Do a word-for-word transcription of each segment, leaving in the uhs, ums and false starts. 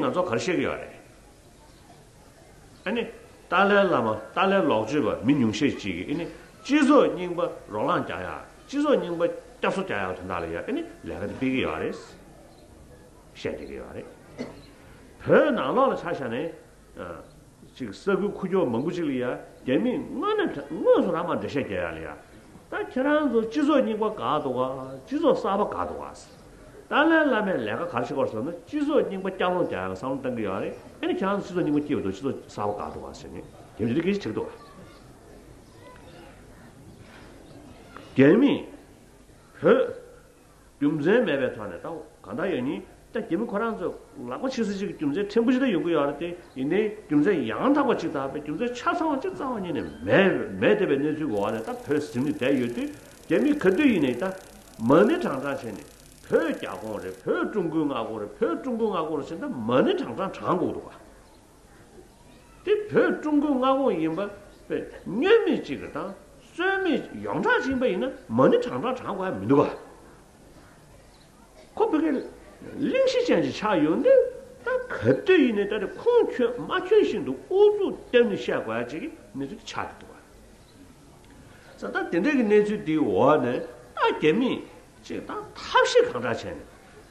ང་ཚོ་ག་རེ་བཤད་ཀྱི་ཡོད་རེད། ཨ་ནི། ཏཱ་ལའི་བླ་མ། ཏཱ་ལའི་ལོག་སྤྱོད་པ་མི་ཉུང་ཤས་ཅིག་གིས་ཨ་ནི། སྤྱི་ཚོགས་རྙིང་པ་རོ་ལངས་རྒྱག་ཡ། སྤྱི་ཚོགས་རྙིང་པ་བསྐྱར་གསོ་རྒྱག་ཡ་དོན་དག་ལ་ཡ་ཨ་ནི་ལས་ཀ་དེ་སྤེལ་གྱི་ཡོད་རེད། བཤད་བསྡད་ཀྱི་ཡོད་རེད། བོད་ནང་ལོགས་ལ་ཆ་བཞག་ནས། ཨ། ཅིག་ས་ཁུལ་ཁུག་ཀྱོག་མང་པོ་ཅིག་ལ་ཡ། རྒྱ་མིས་དངོས་གནས་དྲ་དངོས་སུ་རང་མ་འགྲེལ་བཤད་རྒྱག་ཡ་ལ་ཡ། ད་ཁྱེད་རང་ཚོ་སྤྱི་ཚོགས་རྙིང་པ་དགའ་འདུག་ག་སྤྱི་ཚོགས་གསར་པ་དགའ་འདུག་ག་ཏཱ་ལའི་བླ་མས་ལས་ཀ་ག་རེ་བྱེད་ཀྱི་ཡོད་རེད་ཟེར་ན། སྤྱི་ཚོགས་རྙིང་པ་བསྐྱར་སློང་རྒྱག་ཡ་ལ་བསམ་བློ་གཏོང་གི་ཡོད་རེད། ཨ་ནི་ཁྱེད་རང་ཚོ་སྤྱི་ཚོགས་རྙིང་པ་སྐྱིད་པོ་འདུག་སྤྱི་ཚོགས་གསར་པ་དགའ་འདུག་ག་ཟེར་ནས་རྒྱ་མི་དེ་འདྲ་སྐད་ཆ་དྲིས་འདུག་ག་རྒྱ་མིས་བོད། རྒྱུ་མཚན་མེད་པའི་ཐོག་ནས་ད་གང་ལྟར་ཡོད་ཉིན་ད་རྒྱ་མི་ཁོ་རང་ཚོ་ལག་པ་ཕྱི་སྲིད་ཅིག་གི་རྒྱུ་མཚན་ཕྲན་བུ་ཞིག་ད་ཡོང་གི་ཡོད་རེད་དེ། ཡིན་ནའི་རྒྱུ་མཚན་ཡང་དག་པ་ཅིག་དང་རྒྱུ་མཚན་ཆ་ཚང་བ་ཅིག་རྩ་བ་ཉིད་ནས་མེད་མེད་བསྡད་པའི་གནས་ཚུལ་འོག་ནས་ད་བོད་ཟིན་ནས་བསྡད་ཡོད་དུས། རྒྱ་མི་ག་དུས་ཡིན་ནའི་ད་མ་ཎི་བགྲང་བགྲང་བྱས་ནས་བོད་རྒྱ་ཁོངས་རེད། བོད་ཀྲུང་གོའི་མངའ་ཁོངས་རེད། བོད་ཀྲུང་གོའི་མངའ་ཁོངས་རེད་ཟེར་ད་མ་ཎི་བགྲང་བགྲང་བགྲང་དགོས་འདུག་ག་དེ་བོད་ཀྲུང་གོའི་མངའ་ཁོངས་ཡིན་པ་དཔེ་བསྙོན་མེད་ཅིག་གི་དང་རྩོད་མེད་ཡོངས་གྲགས་ཅིག་ཡིན་པ་ཡིན་ན་མ་ཎི་བགྲང་བགྲང་བགྲང་དགོས་ཡ་མི་འདུག་ག་ཁོ་བོད་ཀྱི་གླེང་གཞི་ཅན་ཅིག་ཆགས་ཡོང་དུས། ད་ག་དུས་ཡིན་ནའི་ད་རེས་ཁོང་ཁྱོད་མ་ཁྱོད་བཞིན་དུ་ཨུ་ཚུགས་བརྟན་ནས་བཤད་དགོས་ཡ་ཅིག་གི་གནས་ཚུལ་དེ་ཆགས་ཀྱི་འདུག་ག་ས་ད་དེ་འདྲ་གི་གནས་ཚུལ་དེའི་འོག་ནས་ད་རྒྱ་མིས་ཅིག་ད་ཐབས་ཤེས་གང་དྲག་བྱས་ནས་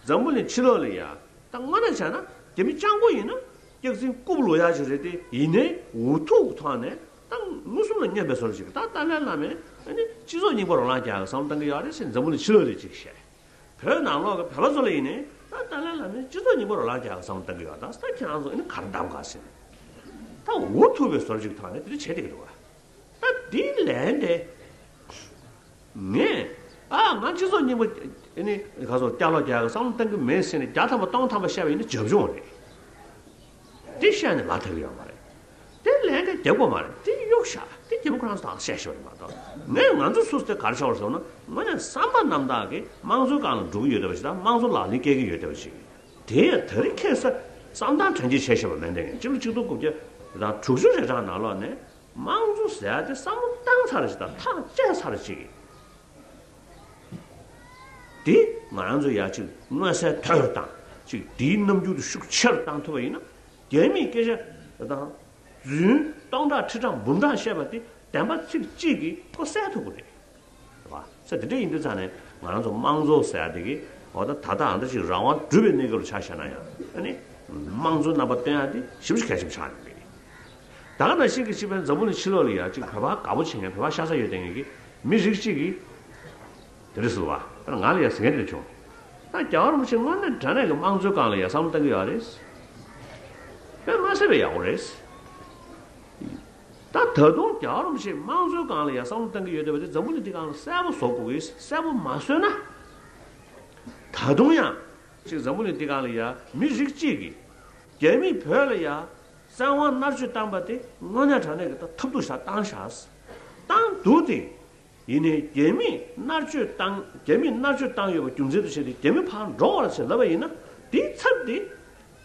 འཛམ་བུ་གླིང་ཕྱི་ལོགས་ལ་ཡ། ད་དངོས་གནས་བྱས་ན་རྒྱ་མི་སྤྱང་པོ་ཡིན་ན་སྐྱག་རྫུན་རྐུབ་ལོག་ཡག་ཅིག་རེད་དེ། ཡིན་ནའི་འུ་ཐུག་ཐོག་ནས་ད་མངོན་སུམ་ལ་སྙོན་པའི་བཟོ་འདྲ་ཞིག་ད་ཏཱ་ལའི་བླ་མས་ཨ་ནི་སྤྱི་ཚོགས་རྙིང་པ་རོ་ལངས་རྒྱག་གི་བསམ་བློ་གཏོང་གི་ཡོད་རེད་ཟེར་འཛམ་བུ་གླིང་ཕྱི་ལོགས་ལ་ཅིག་བཤད། བོད་ནང་ལོགས་ཀྱི་བོད་པ་ཚོ་ལ་ཡིན་ནའི་ད་ཏཱ་ལའི་བླ་མས་སྤྱི་ཚོགས་རྙིང་པ་རོ་ལངས་རྒྱག་གི་བསམ་བློ་གཏོང་གི་ཡོད། ད་ད་ཁྱེད་རང་ཚོ་ཨ་ནི་ག་རེ་གདམ་ག་ཟེར་ནས་ད་འུ་ཐུག་པའི་བཟོ་འདྲ་ཞིག་ཐོག་ནས་དེ་འདྲ་བྱེད་བསྡད་ཀྱི་འདུག་ག་ད་འདི་ལན་དེ། ངས། ཨ། ང་སྤྱི་ཚོགས་རྙིང་པ་ཨ་ནི་ག་ཚོད་བསྐྱར་ལོག་རྒྱག་གི་བསམ་བློ་གཏོང་གི་མེད་ཟེར་ནས་བརྒྱ་ཐམ་པ་སྟོང་ཐམ་པ་བཤད་པ་ཡིན་ན་བྱབ་ཆུང་རེད། དེ་བཤད་ནས་ལ་ཐེབས་ཀྱི་ཡོད་མ་རེད། དེ་ལན་དེ་རྒྱབ་དགོས་མ་རེད། དེ་གཡུག་བཞག་དེ་རྒྱབ་ཁོ་རང་ཚོ་དག་བཤད་ཤོར་རེད་མ་གཏོགས། ངས་ང་ཚོ་སུ་དེ་ག་རེ་ཆགས་པ་རེད་ཟེར་ན། དངོས་གནས་བསམ་པ་རྣམ་དག་གིས་དམངས་གཙོའི་སྒང་ལ་འགྲོ་གི་ཡོད་བསྡད་པ་ཞིག་དང་། དམངས་གཙོ་ལག་ལེན་བཀལ་གྱི་ཡོད་བསྡད་པ་ཞིག་དེ་ཡང་དེ་རིང་ཁ་སང་བསམ་སྟངས་དྲན་གྱིས་བྱས་བཞག་པ་མིན་ཏེ། སྤྱི་ལོ་ཆིག་སྟོང་དགུ་བརྒྱ་དང་དྲུག་ཅུ་རེ་གྲངས་ནང་ལོགས་ནས། དམངས་གཙོ་ཟེར་ཡ་དེ་བསམ་བློ་བཏང་ཚར་ཅིག་དང་ཐག་བཅད་ཚར་ཅིག་དེ་ང་རང་ཚོ་ཡ་ཅིག་མངོན་གསལ་དོད་དུ་བཏང་ཅིག་དེའི་རྣམ་འགྱུར་དེ་ཤུགས་ཆེ་རུ་བཏང་ཐུབ་པ་ཡིན་ན། རྒྱ་མིས་སྐད་ཆ་དང་རྫུན་སྟོང་ཕྲག་ཁྲི་ཕྲག་འབུམ་ཕྲག་བཤད་པ་དེ་བདེན་པ་ཚིག་གཅིག་གིས་ཁོ་གསལ་ཐུབ་ཀྱི་རེད། རེད་བ། ས་དེ་འདྲ་ཡིན་དུས་ཙང་ནས་ང་རང་ཚོ་དམངས་གཙོ་ཟེར་ཡ་དེ་གི་འོ་ད་ད་ལྟ་ཨ་འདྲ་ཞིག་རང་དབང་སྒྲུབ་པའི་གནས་སྐབས་ལ་ཆ་བཞག་ན་ཡང་ཨ་ནི་དམངས་གཙོའི་རྣམ་པ་སྟོན་ཡ་དེ་ཞེ་པོ་ཞིག་གལ་ཆེན་པོ་ཆགས་ཡོང་གི་རེད། ད་ག་ནང་བཞིན་གྱི་སྤྱི་པའི་འཛམ་བུ་གླིང་ཕྱི་ལོགས་ལ་ཡ་ཅིག་བོད་པ་དགའ་པོ་བྱེད་མཁན་བོད་པ་ཤ་ཚ་ཡོད་བསྡད་མཁན་གྱི་མི་རིགས་གཅིག་གིས་དེ་འདྲ་ཟེར་བ། ད་ང་ལ་ཡ་ཟེར་མཁན་དེ་འདྲ་བྱུང་། ད་རྒྱལ་བ་རིན་པོ་ཆེ་དངོས་གནས་དྲང་གནས་ཀྱི་དམངས་གཙོའི་སྒང་ལ་ཡ་བསམ་བློ་གཏོང་གི་ཡོད་རེད། དཔེ་མ་སྲིད་པའི་ཡག་པོ་རེད། ད་ད་དུང་རྒྱལ་བ་རིན་པོ་ཆེས་དམངས་གཙོའི་སྒང་ལ་ཡ་བསམ་བློ་གཏོང་གི་ཡོད་བསྡད་པ་དེ་འཛམ་བུ་གླིང་འདིའི་སྒང་ལ་གསལ་པོ་བཟོ་དགོས་ཀྱི། གསལ་པོ་མ་བཟོས་ན། ད་དུང་ཡང་ཅིག་འཛམ་བུ་གླིང་འདིའི་སྒང་ལ་ཡ་མི་རིགས་གཅིག་གིས་རྒྱ་མིས་བོད་ལ་ཡ་བཙན་དབང་མནར་གཅོད་བཏང་པ་དེ་དངོས་གནས་དྲང་གནས་ཀྱི་ད་ཐབས་སྡུག་ཞིག་བཏང་བཞག་བཏང་འདུག་སྟེ། ཡིན་ནའི་རྒྱ་མིས་མནར་གཅོད་བཏང་། རྒྱ་མིས་མནར་གཅོད་བཏང་ཡོད་པ་རྒྱུ་མཚན་དུ་བྱས་ཏེ་རྒྱ་མི་ཕར་འགྲོ་བར་བྱེད་ལབ་པ་ཡིན་ན། དེའི་ཚབ་དེ་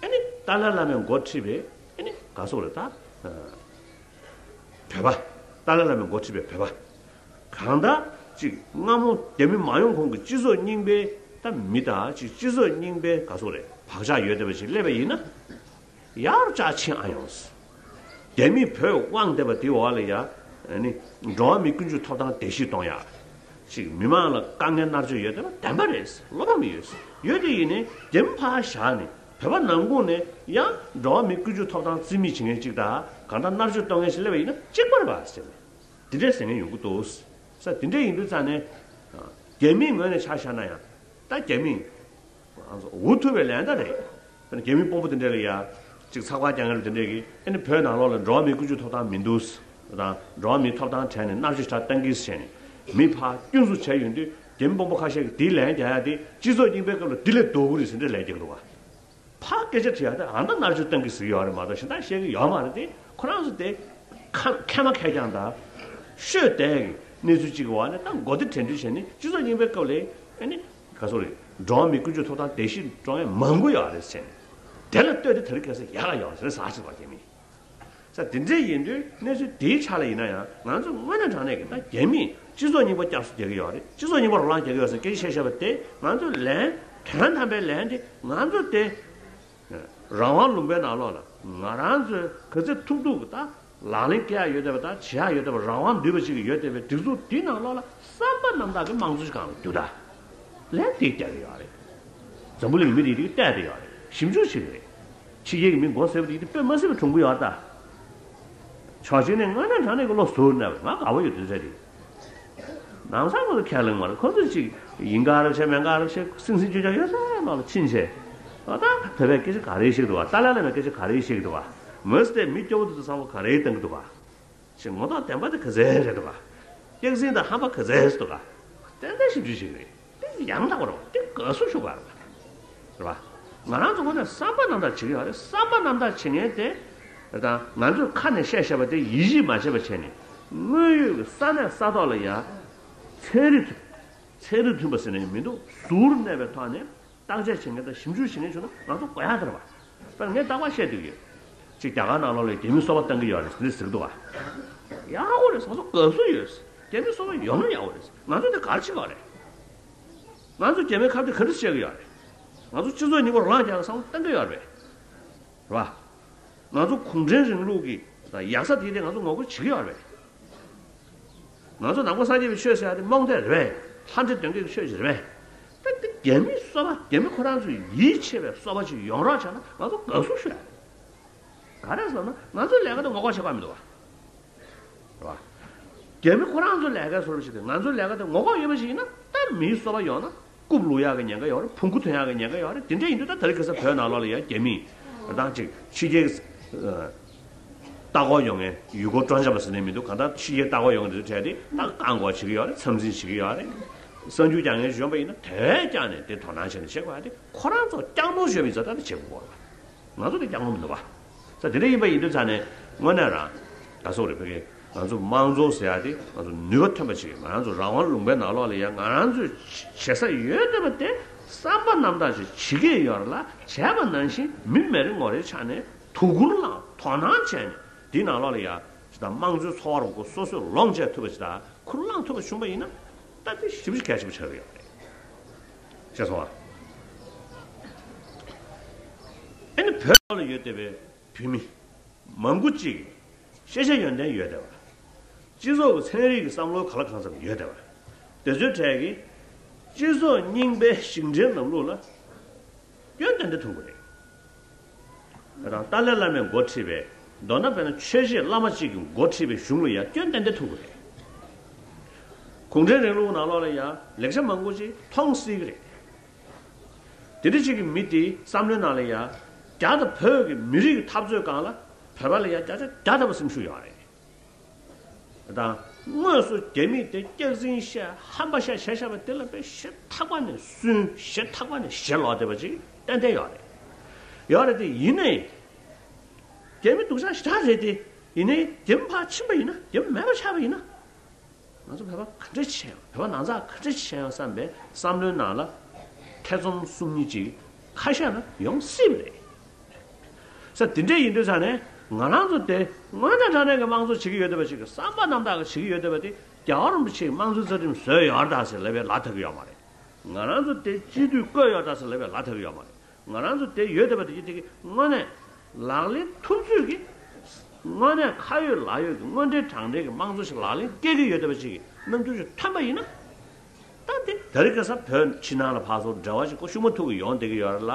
ཨ་ནི་ཏཱ་ལའི་བླ་མས་འགོ་ཁྲིད་པའི་ཨ་ནི་ག་སོགས་རེད་ད། བོད་པ། ཏཱ་ལའི་བླ་མས་འགོ་ཁྲིད་པའི་བོད་པ། གང་ལྟར་ཅིག་སྔ་མོ་རྒྱ་མི་མ་ཡོང་གོང་གི་སྤྱི་ཚོགས་རྙིང་པའི་ད་མི་དང་ཅིག་སྤྱི་ཚོགས་རྙིང་པའི་ག་སོགས་རེད་བག་ཆགས་ཡོད་བསྡད་པ་ཞིག་སླེབས་པ་ཡིན་ན། ཡར་ལྕག་ཕྱིན་ཨ་ཡོང་། རྒྱ་མིས་བོད་དབང་བསྡད་པ་དེའི་འོག་ལ་ཡ། ཨ་ནི་འགྲོ་བ་མི་ཀུན་སྤྱོད་ཐོབ་ཐང་བརྡལ་བཤིག་གཏོང་ཡ། ཅིག་མི་མང་ལ་དཀའ་ངལ་མནར་གཅོད་ཡོད་བསྡད་པ་བདེན་པ་རེད། བློ་ཕམ་ཡོད། ཡོད་དེ་ཡིན་ནའི་རྒྱ་མི་ཕར་བཞག་ནས་བོད་པ་ནང་ཁུལ་ནས་ཡང་འགྲོ་བ་མི་ཀུན་སྤྱོད་ཐོབ་ཐང་རྩིས་མེད་བྱེད་མཁན་ཅིག་དང་། གང་ལྟར་མནར་གཅོད་གཏོང་མཁན་ཞིག་སླེབས་པ་ཡིན་ན་གཅིག་པ་རེད་པ་ཟེར་ནས། དེ་འདྲས་ཟེར་མཁན་ཡོང་གི་འདུག་ས་དེ་འདྲས་ཡིན་དུས་ཙང་ནས། རྒྱ་མིའི་ངོས་ནས་ཆ་བཞག་ན་ཡང་། ད་རྒྱ་མིས་འུ་ཐུག་པའི་ལན་ད་རེད། རྒྱ་མི་དཔོན་པོ་དེ་འདྲས་ལ་ཡ། ཅིག་ཚགས་པར་རྒྱག་མཁན་དེ་འདྲས་ཀྱིས་ཨ་ནི་བོད་ནང་ལོགས་ལ་འགྲོ་བ་མིའི་ཀུན་སྤྱོད་ཐོབ་ཐང་མི་འདུག་དང་། འགྲོ་བ་མིའི་ཐོབ་ཐང་དྲན་ནས་མནར་གཅོད་ཞེ་དྲག་བཏང་གི་ཟེར་ནས་མི་ཕར་སྐྱོན་འཛུགས་བྱས་ཡོང་དུས། རྒྱ་མི་དཔོན་པོ་ཁ་ཤས་ཀྱིས་དེའི་ལན་རྒྱག་ཡ་དེ་སྤྱི་ཚོགས་རྙིང་པའི་སྐབས་ལ་དེ་ལས་སྡུག་གི་རེད་ཟེར་འདྲས་ལན་རྒྱག་གི་འདུག་བ། ཕར་སྐད་ཆ་དྲི་ཡ་དེ་ཨ་ནི་མནར་གཅོད་བཏང་གི་ཟེར་གྱི་ཡོད་རེད་མ་གཏོགས་གཞན་དག་བཤད་ཀྱི་ཡོད་མ་རེད་དེ། ཁོ་རང་ཚོ་དེ་ཁ་ཁས་མ་ཁས་ཀྱང་ད་ཤོད་བསྡད་ཀྱི་གནས་ཚུལ་གཅིག་གི་འོག་ནས་ད་མགོ་བདེ་དྲན་འདུན་བྱས་ནས་སྤྱི་ཚོགས་རྙིང་པའི་སྐབས་ལ་ཨ་ནི་ག་སོགས་རེད། འགྲོ་བ་མིའི་ཀུན་སྤྱོད་ཐོབ་ཐང་བརྡལ་བཤིག་འགྲོ་མཁན་མང་པོ་ཡོད་རེད་ཟེར་ནས། དེ་ལ་ལྟོས་ཏེ་དེ་རིང་ཁ་སང་ཡག་ག་ཡོད་རེད་ཟེར་ཟེར་བ་རྒྱ་མིས། ས་དེ་འདྲས་ཡིན་དུས་གནས་ཚུལ་དེའི་ཆ་ལ་ཡིན་ན་ཡང་ང་ཚོ་དངོས་གནས་དྲང་གནས་ཀྱི་ད་རྒྱ་མིས་སྤྱི་ཚོགས་རྙིང་པ་བསྐྱར་གསོ་རྒྱག་གི་ཡོད་རེད། སྤྱི་ཚོགས་རྙིང་པ་རོ་ལངས་རྒྱག་གི་ཡོད་ཟེར་སྐད་ཆ་བཤད་བཤད་པ་དེ་ང་ཚོས་ལན་དོན་དམ་པའི་ལན་དེ་ང་ཚོ་དེ་ རང་དབང་ལུང་པའི་ནང་ལོགས་ལ་ང་རང་ཚོའི་ག་ཚོད་ཐུབ་ཐུབ་ཀྱི་ད་ལག་ལེན་བཀལ་ཡ་ཡོད་བསྡད་པ་དང་བྱེད་ཡ་ཡོད་བསྡད་པ། རང་དབང་འདུས་པ་ཅིག་ཡོད་བསྡད་པའི་སྒྲིག་འཛུགས་འདི་ནང་ལོགས་ལ་བསམ་པ་རྣམ་དག་གི་དམངས་གཙོ་ཞིག་གང་ལ་འདུག་ད། ལན་འདི་རྒྱག་གི་ཡོད་རེད། འཛམ་བུ་གླིང་མི་རིགས་འདི་བལྟས་བསྡད་ཡོད་རེད། ཞིབ་འཇུག་བྱེད་ཀྱི་རེད། ཕྱི་རྒྱལ་གྱི་མི་མགོ་སེར་པོ་དེ་དཔེ་མ་སྲིད་པའི་གྲུང་པོ་ཡོད་རེད་ད། ཕྱོགས་གཅིག་ནས་དངོས་གནས་དྲང་གནས་ཀྱི་བློ་གཟུར་གནས་པ་ང་དགའ་པོ་ཡོད་དུས་ཚོད་དེ། ནང་སང་ཁོ་ཚོ་ཁས་ལེན་མ་རེད། ཁོ་ཚོ་ཅིག་ཡིན་ག་རེ་བྱས་མེད་ག་རེ་བྱས་སིང་སིང་ཅོ་ཅོ་ཡོད་ས་ནང་ལ་ཕྱིན་བྱས། ཨ་ད་བོད་པའི་སྐད་ཆ་ག་རེ་བཤད་ཀྱི་འདུག་བ། ཏཱ་ལའི་བླ་མའི་སྐད་ཆ་ག་རེ་བཤད་ཀྱི་འདུག་བ། མོས་དེ་མི་སྐྱོ་བོ་དེ་ཚོ་བསམ་བློ་ག་རེ་བཏང་གི་འདུག་བ། ཞེས་ངོ་ཐོག་བདེན་པ་དེ་ག་ཚད་རེད་འདུག་ག། སྐྱག་རྫུན་དང་ཧམ་པ་ག་ཚད་རེད་འདུག་ག། ཏན་ཏན་ཞིབ་འཇུག་བྱེད་ཀྱི་རེད། དེ་ཡང་དག་པ་རེད་བ། དེ་དགའ་བསུ་ཞུ་དགོས་རེད་བ། རེད་བ། ང་རང་ཚོ་ངོས་ནས་བསམ་པ་རྣམ་དག་བྱེད་ཀྱི་ཡོད་རེད། བསམ་པ་རྣམ་དག་བྱེད་མཁན་དེ་དང་ང་ཚོས་ཁ་ནས་བཤད་བཤད་པ་དེ་ཡིད་ཆེས་མ་བྱས་པ་བྱས་ནས་དངོས་ཡོད་ཀྱི་ས་གནས་ས་ཐོག་ལ་ཡ་ཚན་རིག་ཚན་རིག་མཐུན་པ་ཟེར་ནས་མི་འདུག་ཟུར་གནས་པའི་ཐོག་ནས། བརྟག་དཔྱད་བྱེད་མཁན་དང་ཞིབ་འཇུག་བྱེད་མཁན་བྱུང་ན་ང་ཚོ་དགོས་ཡག་དེ་རེད་བ། དཔེར་ན་ངས་རྟག་པར་བཤད་སྡོད་ཀྱི་ཡོད། ཅིག་རྒྱ་གར་ནང་ལོགས་ལ་རྒྱ་མིས་སོ་པ་གཏོང་གི་ཡོད་རེད་ཟེར་ཟེར་གི་འདུག་བ། ཡག་པོ་རེད། ང་ཚོ་དགའ་བསུ་ཡོད། རྒྱ་མིས་སོ་པ་ཡོང་ན་ཡག་པོ་རེད། ང་ཚོ་དེ་ག་རེ་བྱེད་དགོས་རེད། ང་ཚོ་རྒྱ་མིའི་ཁ་གཏད་ག་འདྲ་བྱེད་ཀྱི་ཡོད་རེད། ང་ཚོ་སྤྱི་ཚོགས་སྙིང་པོ་རང་རྒྱལ་ལ་བསམ་བློ་གཏོང་གི་ཡོད་རེད། རེད་བ། ང་ཚོ་གུང་ཁྲན་རིང་ལུགས་ཀྱི་ཡག་ས་དེ་དེ་ང་ཚོ་ངོ་རྒོལ་བྱེད་ཀྱི་ཡོད་རེད། ང་ཚོ་ནང་པ་སངས་རྒྱས་པའི་ཆོས་ཟེར་ཡ་དེ་རྨོངས་དད་རེད་པས། ལྷ་འདྲེ་གདོན་བགེགས་ཀྱི་ཆོས་ཤིག་རེད་པས། ད་དེ་རྒྱ་མིའི་སོ་པ་རྒྱ་མི་ཁོ་རང་ཚོས་ཡིད་ཆེས་པའི་སོ་པ་ཅིག་ཡོང་རོགས་བྱས་ན་ང་ཚོ་དགའ་བསུ་ཞུ་ཡ་རེད། ག་རེ་ཟེར་ན་ང་ཚོའི་ལས་ཀ་དེ་ངོ་ལྐོག་བྱེད་དགོས་མི་འདུག་བ། རེད་བ། རྒྱ་མི་ཁོ་རང་ཚོའི་ལས་ཀའི་སོ་པ་ཞིག་དེ་ང་ཚོའི་ལས་ཀ་དེ་ངོ་ལྐོག་ཡོད་པ་ཞིག་ཡིན་ན་ད་མིའི་སོ་པ་ཡོང་ན། རྐུབ་ལུག་ཡག་གི་ཉེན་ཁ་ཡོད་རེད། བོང་གུ་ཐོན་ཡག་གི་ཉེན་ཁ་ཡོད་རེད། དེ་འདྲ་ཡིན་དུས་ད་དེ་རིང་ཁ་སང་བོད་ནང་ལོགས་ལ་ཡང་རྒྱ་མིས་ད་ཅིག་ཕྱི་རྒྱལ་ལྟ་སྐོར་ཡོང་མཁན་ཡུལ་སྐོར་སྤྲོ་འཆམ་པ་ཟེར་ནས་མི་འདུག་གང་ལྟར་ཕྱི་རྒྱལ་ལྟ་སྐོར་ཡོང་མཁན་དེ་ཚོ་གྲས་དེ་ད་བཀག་འགོག་བྱེད་ཀྱི་ཡོད་རེད། འཚམས་འཛིན་བྱེད་ཀྱི་ཡོད་རེད། གསར་འགྱུར་རྒྱག་མཁན་ཞིག་ཡོང་པ་ཡིན་ན་དེ་བས་ཀྱང་ནས་དེ་དོ་སྣང་བྱས་ནས་བྱེད་དགོས་ཡ་དེ་ཁོ་རང་ཚོ་སྐྱག་རྫུན་ཤོད་པའི་ཡིན་ཙང་ད་དེ་བྱེད་དགོས་རེད། ང་ཚོ་དེ་སྐྱག་རྫུན་མི་འདུག་བ། ས་དེ་འདྲ་ཡིན་པ་ཡིན་དུས་ཙང་ནས་དངོས་གནས་རང་ག་སོག་རེད་ཕ་གི། ང་ཚོ་དམངས་གཙོ་ཟེར་ཡ་དེ་ང་ཚོ་ནུས་པ་ཐོན་པ་ཞིག་ང་རང་ཚོ་རང་དབང་ལུང་པའི་ནང་ལོགས་ལ་ཡ་ང་རང་ཚོས་བྱེད་ས་ཡོད་བསྡད་པ་དེ་བསམ་པ་རྣམ་དག་ཅིག་བྱེད་ཀྱི་ཡོད་རེད་ལ། བྱས་པ་ནང་བཞིན་མི་མི་རེ་ངོ་རེའི་ཆ་ནས་དོ་ཁུར་བླངས་དོ་སྣང་བྱས་ནས་དེའི་ནང་ལོགས་ལ་ཡ་ཅི་ད་དམངས་གཙོའི་འཚོ་བ་རོགས་པ་སོ་སོས་ལོངས་སྤྱད་ཐུབ་པ་ཅིག་དང་ཁུར་བླངས་ཐུབ་པ་བྱུང་པ་ཡིན་ན་ད་དེ་ཞེ་པོ་ཅིག་གལ་ཆེན་པོ་ཆགས་ཀྱི་ཡོད་རེད། ཤེས་སོང་ཨ། ཨ་ནི་བོད་ནང་ལ་ཡོད་བསྡད་པའི་བོད་མི་མང་པོ་ཅིག་ཤེས་བྱ་ཡོན་ཏན་ཡོད་བསྡད་པ། སྤྱི་ཚོགས་ཀྱི་ཚན་རིག་གི་བསམ་བློ་གང་ལ་གང་འཚམ་ཡོད་བསྡད་པ། དེ་ཚོའི་གྲས་ཀྱིས་སྤྱི་ཚོགས་རྙིང་པའི་ཞིང་བྲན་ལམ་ལུགས་ལ་སྐྱོན་ཏན་ཏན་མཐོང་གི་རེད། ད་ལྟ་ཏཱ་ལའི་བླ་མས་འགོ་ཁྲིད་པའི། མདོར་ན་དཔེར་ན་ཆོས་བྱེད་བླ་མ་གཅིག་གིས་འགོ་ཁྲིད་པའི་གཞུང་ལ་ཡང་སྐྱོན་ཏན་ཏན་མཐོང་གི་རེད། གུང་ཁྲན་རིང་ལུགས་ནང་ལོགས་ལ་ཡང་ལེགས་ཆ་མང་པོ་ཅིག་མཐོང་སྲིད་ཀྱི་རེད། དེ་འདྲ་ཅིག་གི་མི་དེའི་བསམ་བློའི་ནང་ལ་ཡ། རྒྱ་དང་བོད་ཀྱི་མི་རིགས་ཀྱི་འཐབ་རྩོད་སྒང་ལ་བོད་པ་ལ་ཡ་བརྒྱ་ཆ་བརྒྱ་ཐམ་པ་སེམས་ཤུགས་ཡོད་རེད། དང་དངོས་སུ་རྒྱ་མི་དེ་སྐྱག་རྫུན་བཤད་ཧམ་པ་བཤད་བྱས་བཞག་པ་དེ་ལ་དཔེ་ཞེ་ཐག་པ་ནས་སུན་ཞེ་ཐག་པ་ནས་ཞེ་ལོག་བསྡད་པ་ཅིག་ཏན་ཏན་ཡོད་རེད། ཡོད་རེད་དེ་ཡིན་ནའི། རྒྱ་མི་སྡུག་ཅག་ཞེ་དྲག་རེད་དེ། ཡིན་ནའི་རྒྱ་མི་ཕར་ཕྱིན་པ་ཡིན་ན་རྒྱ་མི་མེད་པ་ཆགས་པ་ཡིན་ན། ང་ཚོ་བོད་པ་ག་འདྲ་བྱས་ཡོང་། བོད་པ་ནང་ཚགས་ག་འདྲ་བྱས་ཡོང་བསམ་པའི་བསམ་བློའི་ནང་ལ་ཐེ་ཚོམ་གསུམ་གཉིས་ཅིག་ཁ་ཤས་ལ་ཡོང་སྲིད་པ་རེད། ས་དེ་འདྲས་ཡིན་དུས་ཙང་ནས་ང་རང་ཚོ་དེ་དངོས་གནས་དྲང་གནས་ཀྱི་དམངས་གཙོ་བྱེད་ཀྱི་ཡོད་བསྡད་པ་ཞིག་གི་བསམ་པ་རྣམ་དག་གི་བྱེད་ཀྱི་ཡོད་བསྡད་པ་དེ་རྒྱལ་བ་རིན་པོ་ཆེས་དམངས་གཙོའི་རྩ་ཁྲིམས་བཟོས་ཡོད་རེད་ད་ཟེར་ལབ་པའི་ལ་ཐག་གི་ཡོད་མ་རེད། ང་རང་ཚོ་དེ་སྤྱི་འཐུས་བསྐོས་ཡོད་རེད་ད་ཟེར་ལབ་པའི་ལ་ཐག་གི་ཡོད་མ་རེད། ང་རང་ཚོ་དེ་ཡོད་བསྡད་པ་དེ་གི་དེ་གི་དངོས་གནས་ལག་ལེན་ཐུབ་ཚོད་ཀྱི་དངོས་གནས་ཁ་ཡོད་ལག་ཡོད་ཀྱི་དངོས་འབྲེལ་དྲང་འབྲེལ་གྱི་དམངས་གཙོ་ཞིག་ལག་ལེན་སྐྱེལ་གྱི་ཡོད་བསྡད་པ་ཅིག་གི་རྣམ་འགྱུར་ཞིག་ཐོན་པ་ཡིན་ན། ད་དེ་ད་རེས་ཁ་སང་བོད་ཕྱི་ནང་ལ་ཕར་ཚུར་འབྲེལ་བ་ཞིག་ཁོ་ཤུགས་མ་ཐུག་གི་ཡོང་བསྡད་ཀྱི་ཡོད་རེད་ལ།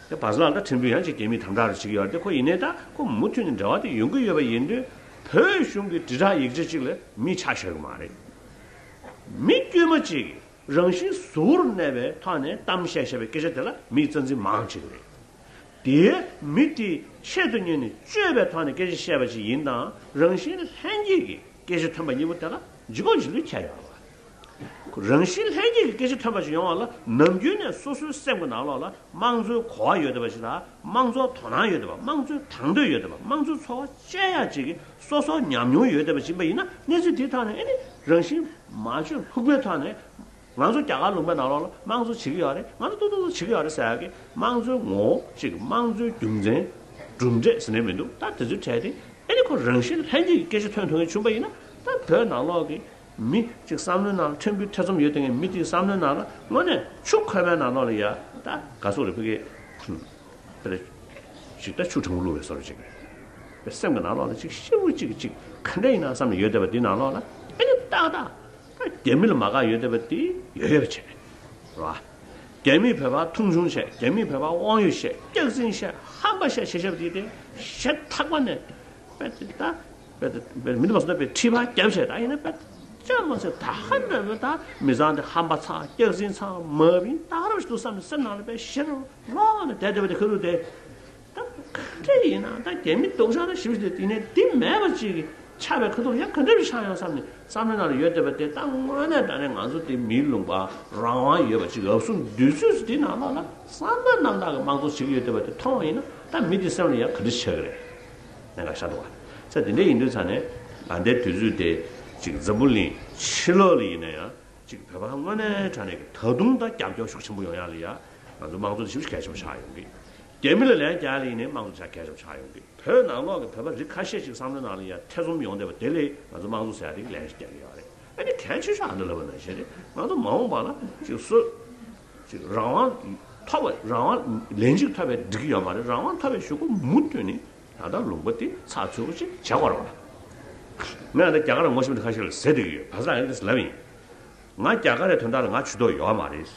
དེ་བར་སླར་ད་ཁྲིམས་དཔོན་ཡང་ཅིག་རྒྱ་མིས་དམ་དྲག་རེ་བྱེད་ཀྱི་ཡོད་རེད་དེ། ཁོ་ཡིན་ནའི་ད་ཁོ་མུ་མཐུད་ནས་འབྲེལ་བ་དེ་ཡོང་གི་ཡོད་པ་ཡིན་དུས་བོད་གཞུང་གི་དྲིལ་བསྒྲགས་ཡིག་ཆ་གཅིག་ལ་མི་ཆ་བཞག་གི་མ་རེད། མི་དཀྱུས་མ་གཅིག་གིས་རང་བཞིན་གཟུར་གནས་པའི་ཐོག་ནས་གཏམ་བཤད་བཤད་པའི་སྐད་ཆ་དེ་ལ་མིས་རྩ་འཛིན་མང་བྱེད་ཀྱི་རེད། དེའི་མི་དེས་ཆེད་དུ་གཉེར་ནས་བཅོས་པའི་ཐོག་ནས་སྐད་ཆ་བཤད་པ་ཅིག་ཡིན་དང་རང་བཞིན་ལྷན་སྐྱེས་ཀྱི་སྐད་ཆ་ཐོན་པ་གཉིས་པོ་དེ་ལ་ལྗིད་ཁོག་ལྗིད་ལུས་ཁྱད་ཡོད་རེད་བ། རང་བཞིན་ལྷན་སྐྱེས་ཀྱི་སྐད་ཆ་ཐོན་པ་ཞིག་ཡོང་བ་ལ་ནམ་རྒྱུན་ནས་སོ་སོའི་སེམས་ཀྱི་ནང་ལོགས་ལ་དམངས་གཙོའི་གོ་བ་ཡོད་བསྡད་པ་ཞིག་དང་དམངས་གཙོར་དོ་སྣང་ཡོད་བསྡད་པ། དམངས་གཙོའི་དང་དོད་ཡོད་བསྡད་པ། དམངས་གཙོའི་འཚོ་བ་སྐྱེལ་ཡག་ཅིག་གི་སོ་སོར་ཉམས་མྱོང་ཡོད་བསྡད་པ་ཞིག་ཡིན་པ་ཡིན་ན་གནས་ཚུལ་དེའི་ཐོག་ནས་ཨེ་ནི་རང་བཞིན་མ་བཅོས་ལྷུག་པའི་ཐོག་ནས་ང་ཚོ་རྒྱ་གར་ལུང་པའི་ནང་ལོགས་ལ་དམངས་གཙོ་བྱེད་ཀྱི་ཡོད་རེད། ང་ཚོ་ཏོག་ཏོག་ཏོག་བྱེད་ཀྱི་ཡོད་རེད་ཟེར་ཡག་གི་དམངས་གཙོའི་ངོ་བོ་གཅིག་གི་དམངས་གཙོའི་རྒྱུ་མཚན་གྲུབ་འབྲས་ཟེར་ནས་མི་འདུག་ད་དེ་ཚོའི་གྲས་དེ་ཨེ་ནི་ཁོ་རང་བཞིན་ལྷན་སྐྱེས་ཀྱི་སྐད་ཆ་ཐོན་ཐོན་གྱི་བྱུང་པ་ཡིན་ན། ད་བོད་ནང་ལོགས་ཀྱི་མི་གཅིག་བསམ་བློའི་ནང་ལ་ཕྲན་བུའི་ཐེ་ཚོམ་ཡོད་དེ་ངས་མི་དེའི་བསམ་བློའི་ནང་ལ་དངོས་གནས་ཆུ་ཁོལ་མའི་ནང་ལོགས་ལ་ཡ་ད་ག་སོག་རེ་ཕུ་གེ་ ཅིག་ད་ཆུ་གྲང་མོ་བླུགས་པའི་བཟོ་འདྲ་ཅིག་རེད། པའི་སེམས་ཀྱི་ནང་ལོགས་ལ་ཅིག་ཤི་བོ་ཅིག་ཅིག་ག་འདྲ་ཡིན་ན་བསམ་ནས་ཡོད་བསྡད་པ་དེའི་ནང་ལོགས་ལ་ཨེ་ནི་ཏག་ཏག་ད་རྒྱ་མི་ལ་མ་དགའ་ཡོད་བསྡད་པ་དེ་ཡོད་ཡོད་པ་བྱས། རེད་བ། རྒྱ་མིས་བོད་པ་མཐོང་ཆུང་བྱས། རྒྱ་མིས་བོད་པ་དབང་ཡོད་བཤད། སྐྱག་རྫུན་བཤད། ཧམ་པ་བཤད་བཤད་བཤད་པ་དེ་དེ་ཞེ་ཐག་པ་ནས་དཔེ་དེ་ད་དཔེ་དེ་དཔེ་མི་འདུག་པ་སོ་ན་དཔེ་ཁྲི་ཕར་བརྒྱབ་བྱས། ད་ཡིན་ན་དཔེ་ཅང་མ་ཟད་ད་ཧ་འདྲ་བོ་ད་མི་ཚང་དེ་ཧམ་པ་ཚ། སྐྱག་རྫུན་ཚ། མ་བིན་ད་རབ་ཞིག་འདུག་བསམ་ནས་སེམས་ནང་ལ་དཔེ་ཞེ་རོ་རོ་ནས་བསྡད་བསྡད་པ་དེ་ཁ་ཐུག་དེ། ད་ག་འདྲ་ཡིན་ན་ད་རྒྱ་མི་སྡུག་ཅག་ད་ཞིབ་ཞིབ་དེ་དེ་ནས་འདི་མེད་པ་ཅིག་ཆགས་པའི་ཁ་ཐུག་ཡང་ག་འདྲ་བྱུང་ཡོང་བསམ་ནས་བསམ་བློའི་ནང་ལ་ཡོད་བསྡད་པ་དེ། ད་དངོས་གནས་དྲང་གནས་ང་ཚོ་དེ་མིའི་ལུང་པ་རང་དབང་ཡོད་པ་ཅིག་འུབ་སུ་འདུས་ཚོད་ཅིག་དེའི་ནང་ལོགས་ལ་བསམ་པ་རྣམ་དག་གི་དམངས་གཙོ་བྱེད་ཀྱི་ཡོད་བསྡད་པ་དེ་མཐོང་བ་ཡིན་ན་ད་མི་དེ་སེམས་ལ་ཡང་ག་འདྲ་ཆགས་ཀྱི་རེད། གནད་འགག་ཤར་འདུག་བ། ས་དེ་འདྲ་ཡིན་དུས་ཙང་ནས་ད་ལྟའི་དུས་ཚོད་དེ་ཅིག་འཛམ་བུ་གླིང་ཕྱི་ལོགས་ལ་ཡིན་ན་ཡང་། གཅིག་བོད་པ་དངོས་གནས་དྲང་གནས་ཀྱི་ད་དུང་ད་རྒྱབ་སྐྱོར་ཤུགས་ཆེན་པོ་ཡོང་ཡག་ལ་ཡ། ང་ཚོ་དམངས་གཙོ་དེ་ཞེ་པོ་ཅིག་གལ་ཆེན་པོ་ཆགས་ཡོང་གི། རྒྱ་མི་ལ་ལན་རྒྱག་ཡག་ལ་ཡིན་ནའི་དམངས་གཙོ་ཆགས་གལ་ཆེན་པོ་ཆགས་ཡོང་གི། བོད་ནང་ལོགས་ཀྱི་བོད་པ་རིགས་ཁ་ཤས་ཤིག་བསམ་བློའི་ནང་ལ་ཡ་ཐེ་ཚོམ་ཡོང་བསྡད་པ་དེ་ལས་ང་ཚོ་དམངས་གཙོ་ཟེར་ཡག་དེ་ལན་ཞིག་རྒྱག་གི་ཡོད་རེད། ཨ་ནི་གལ་ཆེ་ཤོས་ཨ་འདི་ལབ་པ་ནང་བཞིན་རེད། ང་ཚོ་མ་འོངས་པ་ལ་ཅིག་སུ་ཅིག་རང་དབང་ཐོབ་པ། རང་དབང་ལན་གཅིག་ཐོབ་པས་འགྲིག་གི་ཡོད་མ་རེད། རང་དབང་ཐོབ་པའི་གཞུག་གུ་མུ་མཐུད་ནས་ད་ལྟ་ལུང་པ་དེ་ཚགས་ཚུད་པོ་ཅིག་བྱེད་དགོས་རེད་བ། ངས་ད་རྒྱ་གར་ངོ་ཤེས་པ་ཁ་ཤས་ལ་ཟེར་བསྡད་ཀྱི་ཡོད། བ་ས་ལ་ཡང་དེ་ལབ་ཡིན། ང་རྒྱ་གར་རའི་དོན་དག་ལ་ང་ཇུས་གཏོགས་ཡོད་མ་རེད།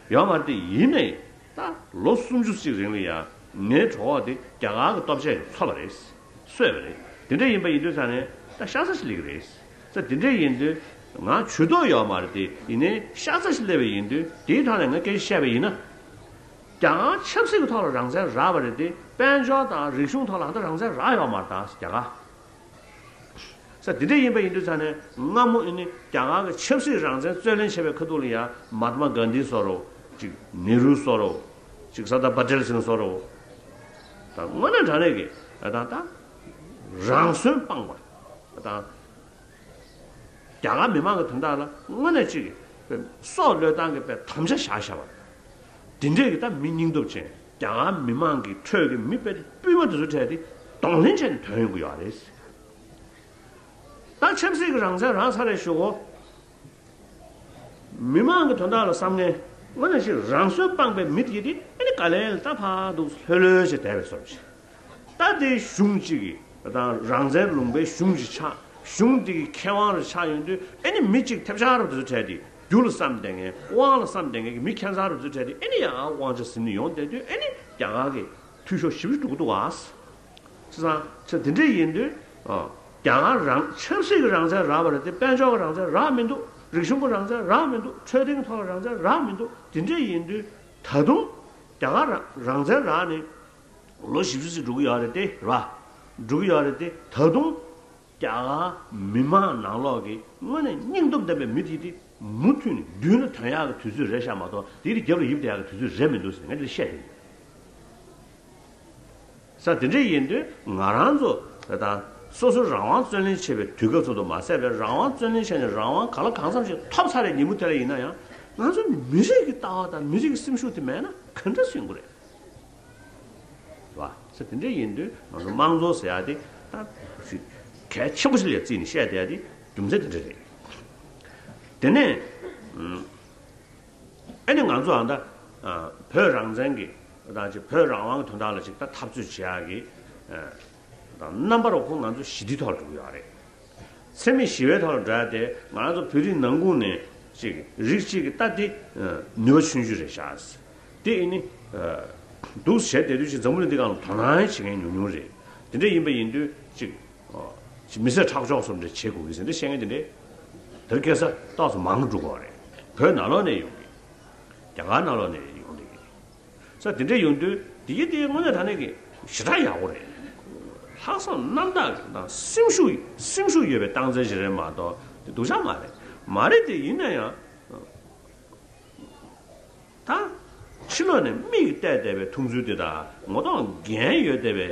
ཡོད་མ་རེད་དེ་ཡིན་ནའི་ད་ལོ་སུམ་ཅུ་ཅིག་རིང་ལ་ཡང་ངའི་གྲོད་ཁོག་དེ་རྒྱ་གར་གྱི་ལྟོ་ཆས་ཀྱིས་འཚོ་བ་རེད། གསོས་པ་རེད། དེ་འདྲ་ཡིན་པ་ཡིན་དུས་ཙང་ནས་ད་ཤ་ཚ་ཞིག་སླེབས་ཀྱི་རེད། ད་དེ་འདྲ་ཡིན་དུས་ང་ཇུས་གཏོགས་ཡོད་མ་རེད་དེ་ཡིན་ནའི་ཤ་ཚ་ཞིག་སླེབས་པ་ཡིན་དུས་དེའི་ཐོག་ནས་ང་སྐད་ཆ་བཤད་པ་ཡིན་ན། རྒྱ་གར་ཆབ་སྲིད་ཀྱི་ཐོག་ལ་རང་བཙན་རག་པ་རེད་དེ་དཔལ་འབྱོར་དང་རིག་གཞུང་ཐོག་ལ་ད་རང་བཙན་རག་ཡོད་མ་རེད་ད་རྒྱ་གར། ས་དེ་འདྲ་ཡིན་པ་ཡིན་དུས་ཙང་ནས་སྔ་མོ་ཨ་ནི་རྒྱ་གར་གྱི་ཆབ་སྲིད་རང་བཙན་རྩོད་ལེན་བྱེད་པའི་ཁ་ཐུག་ལ་ཡང་མ་ཧཱ་ཏྨ་གྷན་དྷི་བཟོ་འདྲ་བོ། ཅིག་ནེ་རུ་བཟོ་འདྲ་བོ། ཅིག་སར་དར་པ་ཊེལ་ཟེར་མཁན་བཟོ་འདྲ་བོ། ད་དངོས་གནས་དྲང་གནས་ཀྱི་ད་ད་རང་སྲོན་སྤངས་པ་དང་། རྒྱ་གར་མི་མང་གི་དོན་དག་ལ་དངོས་གནས་ཅིག་སྲོག་བློས་བཏང་གི་དཔེ་དམ་བཅའ་བཞག་བཞག་པ། དེ་འདྲས་ཀྱི་ད་མི་སྙིང་སྟོབས་ཅན་རྒྱ་གར་མི་མང་གི་ཁྲོད་ཀྱི་མི་དཔེ་དཔུས་མ་དེ་ཚོ་གྲས་དེ་གདོང་ལེན་བྱས་ནས་ཐོན་ཡོང་གི་ཡོད་རེད། ད་ཆབ་སྲིད་ཀྱི་རང་བཙན་རག་ཚར་རེད་ཞུ་གོ། མི་མང་གི་དོན་དག་ལ་བསམ་མཁན་དངོས་གནས་ཅིག་རང་སྲོན་སྤངས་པའི་མི་དེ་དེ་ཨ་ནི་ག་ལེ་ལ་ད་ཕར་འདུག་ལྷོད་ལྷོད་བྱས་བསྡད་པའི་བཟོ་འདྲ་ཅིག་ད་དེ་གཞུང་གཅིག་གི་དང་རང་བཙན་ལུང་པའི་གཞུང་གཅིག་ཆགས། གཞུང་དེ་གི་མཁས་དབང་རུ་ཆགས་ཡོང་དུས་ཨ་ནི་མི་གཅིག་ཐེབས་ཆག་རུ་དེ་ཚོ་གྲས་དེ་རྒྱུ་ལ་བསམ་བསྡད་མཁན་དབང་ལ་བསམ་བསྡད་མཁན་གྱི་མི་ཁྱད་མཚར་རུ་དེ་ཚོ་གྲས་དེ་ཨ་ནི་ཡང་དབང་ཆ་ཟིན་ནས་ཡོང་བསྡད་དུས་ཨ་ནི་རྒྱ་གར་གྱི་འཐུས་ཤོར་ཞེ་པོ་ཅིག་འགྲོ་གི་འདུག་བ། བྱས་ཙང་ཆ་དེ་འདྲ་ཡིན་དུས་ཨ། རྒྱ་གར་རང་ཆབ་སྲིད་ཀྱི་རང་བཙན་རག་པ་རེད་དེ་དཔལ་འབྱོར་གྱི་རང་བཙན་རག་མི་འདུག་རིག་གཞུང་གི་རང་བཙན་རག་མི་འདུག་འཕྲོད་བསྟེན་གྱི་ཐོག་ལ་རང་བཙན་རག་མི་འདུག་དེ་འདྲ་ཡིན་དུས་ད་དུང་རྒྱ་གར་རང་རང་བཙན་རག་ནས་ལོ་བཞི་བཅུ་ཙམ་འགྲོ་གི་ཡོད་རེད་དེ་རེད་བ། འགྲོ་གི་ཡོད་རེད་དེ་ད་དུང་རྒྱ་གར་མི་མང་ནང་ལོགས་ཀྱི་དངོས་གནས་སྙིང་སྟོབས་ལྡན་པའི་མི་དེ་དེ་མུ་མཐུད་ནས་མདུན་ལ་ཐོན་ཡག་གི་དུས་ཚོད་རེད་ཤག་མ་གཏོགས་དེ་དེ་རྒྱབ་ལ་ཡིབ་བསྡད་ཡག་གི་དུས་ཚོད་རེད་མི་འདུག་ཟེར་ནས་ང་དེ་བཤད་དེ་ཡིན། ས་དེ་འདྲ་ཡིན་དུས་ང་རང་ཚོ་ད་ལྟ་སོ་སོ་རང་དབང་བརྩོན་ལེན་བྱེད་པའི་དུས་སྐབས་ཚོ་དུ་མ་ཟད་པའི་རང་དབང་བརྩོན་ལེན་བྱས་ནས་རང་དབང་གང་ལ་གང་འཚམ་ཞིག་ཐོབ་ཚར་བའི་ཉིན་མོ་དེ་ལ་ཡིན་ན་ཡང་ང་ཚོ་མི་རིགས་ཀྱི་ལྟ་བ་དང་མི་རིགས་ཀྱི་སེམས་ཤུགས་དེ་མེད་ན་ག་འདྲ་སེ་ཡོང་གི་རེད། བ། ས་དེ་འདྲ་ཡིན་དུས་ང་ཚོ་དམངས་གཙོ་ཟེར་ཡག་དེ་ད་གལ་ཆེན་པོ་ཞིག་ལ་བརྩིས་ནས་བཤད་བསྡད་ཡག་དེ་རྒྱུ་མཚན་དེ་འདྲ་རེད། དེ་ནས་ཨ་ནི་ང་ཚོ་ཨ་ད་བོད་རང་བཙན་གྱི་ད་ཅིག་བོད་རང་དབང་གི་དོན་དག་ལ་ཅིག་ད་འཐབ་རྩོད་བྱེད་ཡག་གི་ད་རྣམ་པ་རོ་ཁོ་ང་ཚོ་ཞི་བདེའི་ཐོག་ལ་འགྲོ་གི་ཡོད་རེད། འཚེ་མེད་ཞི་བའི་ཐོག་ལ་འགྲོ་ཡག་དེ་ང་ཚོ་བོད་རིགས་ནང་ཁུལ་ནས་ཅིག་རིགས་གཅིག་གི་ད་དེ་ནུས་པ་ཆུང་ཆུང་རེད་ཤག་དེ་ཨ་ནི་འདུག་བྱས་བསྡད་དུས་ཅིག་འཛམ་བུ་གླིང་འདི་སྒང་ལ་དོ་སྣང་བྱེད་མཁན་ཉུང་ཉུང་རེད། དེ་འདྲ་ཡིན་པ་ཡིན་དུས་ཅིག་ཅིག་མི་སེར་ཁྲག་སྦྱོར་སོགས་འདྲ་བྱེད་དགོས་ཀྱི་ཟེར་འདྲ་བཤད་མཁན་དེ་འདྲ་དེར་སྐད་ཆ་ཏོག་ཙམ་མང་རུ་འགྲོ་གི་ཡོད་རེད། བོད་ནང་ལོགས་ནས་ཡོང་གི། རྒྱ་གར་ནང་ལོགས་ནས་ཡོང་གི། ས་དེ་འདྲ་ཡོང་དུས་དེ་གི་དེ་དངོས་གནས་དྲང་གནས་ཀྱི་ཞེ་དྲག་ཡག་པོ་རེད། ལྷག་བསམ་རྣམ་དག་གི་དང་སེམས་ཤུགས་སེམས་ཤུགས་ཡོད་པའི་སྟངས་འཛིན་ཞིག་རེད་མ་གཏོགས་དེ་སྡུག་ཅག་མ་རེད། མ་རེད་དེ་ཡིན་ན་ཡང་ད་ཕྱི་ལོགས་ནས་མིག་གིས་བལྟས་བསྡད་པའི་མཐོང་ཚུལ་དེ་དང་ངོ་ཐོག་འགན་ཡོད་བསྡད་པའི་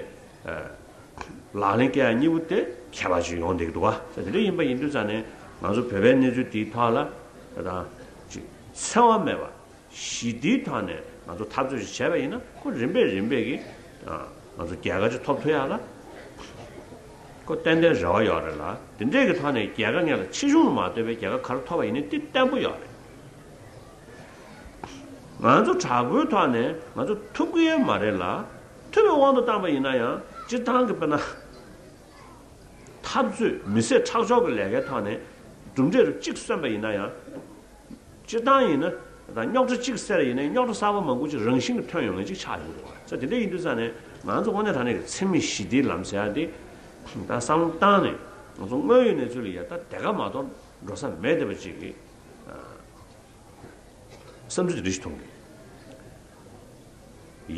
ལག་ལེན་བཀལ་ཡག་གཉིས་པོ་དེ་ཁྱད་པར་ཅིག་ཡོང་བསྡད་ཀྱི་འདུག་ག་ས་དེ་འདྲ་ཡིན་པ་ཡིན་དུས་ཙང་ནས་ང་ཚོ་བོད་པའི་གནས་ཚུལ་དེའི་ཐོག་ལ་ད་ཅིག་འཚེ་བ་མེད་པ། ཞི་བདེའི་ཐོག་ནས་ང་ཚོ་འཐབ་རྩོད་ཅིག་བྱས་པ་ཡིན་ན་ཁོ་རིམ་པས་རིམ་པས་ཀྱིས་ང་ཚོ་རྒྱལ་ཁ་ཅིག་ཐོབ་ཐུབ་ཡག་ལ་ཁོ་ཏན་ཏན་རེ་བ་ཡོད་རེད་ལ། དེ་འདྲས་ཀྱི་ཐོག་ནས་རྒྱལ་ཁ་སྔོན་ལ་ཆེ་ཆུང་ལ་མ་ལྟོས་པའི་རྒྱལ་ཁ་ག་རེ་ཐོབ་པ་ཡིན་ནའི་དེ་བརྟན་པོ་ཡོད་རེད། ང་ཚོ་དྲག་པོའི་ཐོག་ནས་ང་ཚོ་ཐུབ་ཀྱི་ཡོད་མ་རེད་ལ། ཐུབ་པའི་དབང་དུ་བཏང་པ་ཡིན་ན་ཡང་སྤྱིར་བཏང་གི་དཔེར་ན། འཐབ་རྩོད་མི་སེར་ཁྲག་སྦྱོར་གྱི་ལས་ཀའི་ཐོག་ནས་གྲུབ་འབྲས་རུ་གཅིག་སོན་པ་ཡིན་ན་ཡང་། སྤྱིར་བཏང་ཡིན་ན་ད་རྙོག་དྲ་གཅིག་སེལ་ཡིན་ན་རྙོག་དྲ་གསར་པ་མང་པོ་ཅིག་རང་བཞིན་གྱིས་ཐོན་ཡོང་མཁན་ཅིག་ཆགས་ཡོང་འདུག་བ། ས་དེ་འདྲ་ཡིན་དུས་ས་ནས་ང་ཚོ་དངོས་གནས་དྲང་གནས་ཀྱི་འཚེ་མེད་ཞི་བདེའི་ལམ་ཟེར་ཡ་དེ་ད་བསམ་བློ་བཏང་ནས་ང་ཚོ་དངོས་ཡོད་གནས་ཚུལ་ལ་ཡ་ད་དེ་ག་མ་གཏོགས་འགྲོ་ས་མེད་བསྡད་པ་ཅིག་གི་བསམ་ཚུལ་དེ་འདྲ་ཞིག་མཐོང་གི།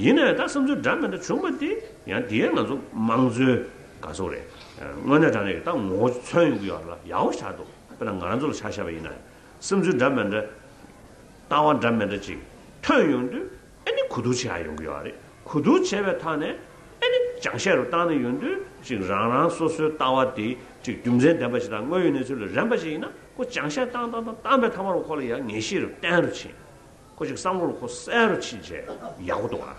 ཡིན་ནའི་ད་བསམ་ཚུལ་འདྲ་མི་འདྲ་བྱུང་བ་དེ་ཡང་དེ་ཡང་ང་ཚོ་དམངས་གཙོའི་ག་ཟེར་རེད། དངོས་གནས་དྲང་གནས་ཀྱི་ད་ངོ་བོ་མཚོན་ཡོང་གི་ཡོད་རེད་ལ། ཡག་པོ་ཆགས་འདུག་དཔེར་ན་ང་རང་ཚོ་ལ་ཆ་བཞག་པ་ཡིན་ན་བསམ་ཚུལ་འདྲ་མི་འདྲ། ལྟ་བ་འདྲ་མི་འདྲ་ཅིག་ཐོན་ཡོང་དུས་ཨ་ནི་གོ་བསྡུར་བྱེད་ཡག་ཡོང་གི་ཡོད་རེད། གོ་བསྡུར་བྱས་པའི་ཐོག་ནས་ཨ་ནི་སྦྱང་བཤད་རུ་བཏང་ནས་ཡོང་དུས་ཅིག་རང་རང་སོ་སོའི་ལྟ་བ་དེ་ཅིག་རྒྱུ་མཚན་ལྡན་པ་ཞིག་དང་དངོས་ཡོད་གནས་ཚུལ་ལ་རན་པ་ཞིག་ཡིན་ན་ཁོ་སྦྱང་བཤད་བཏང་བཏང་བཏང་བཏང་པའི་ཐ་མ་རུ་ཁོ་ལ་ཡང་ངེས་ཤེས་རུ་བརྟན་རུ་ཕྱིན། ཁོ་ཅིག་བསམ་བློ་རུ་ཁོ་གསལ་རུ་ཕྱིན་བྱས་ཡག་པོ་འདུག་ཨ།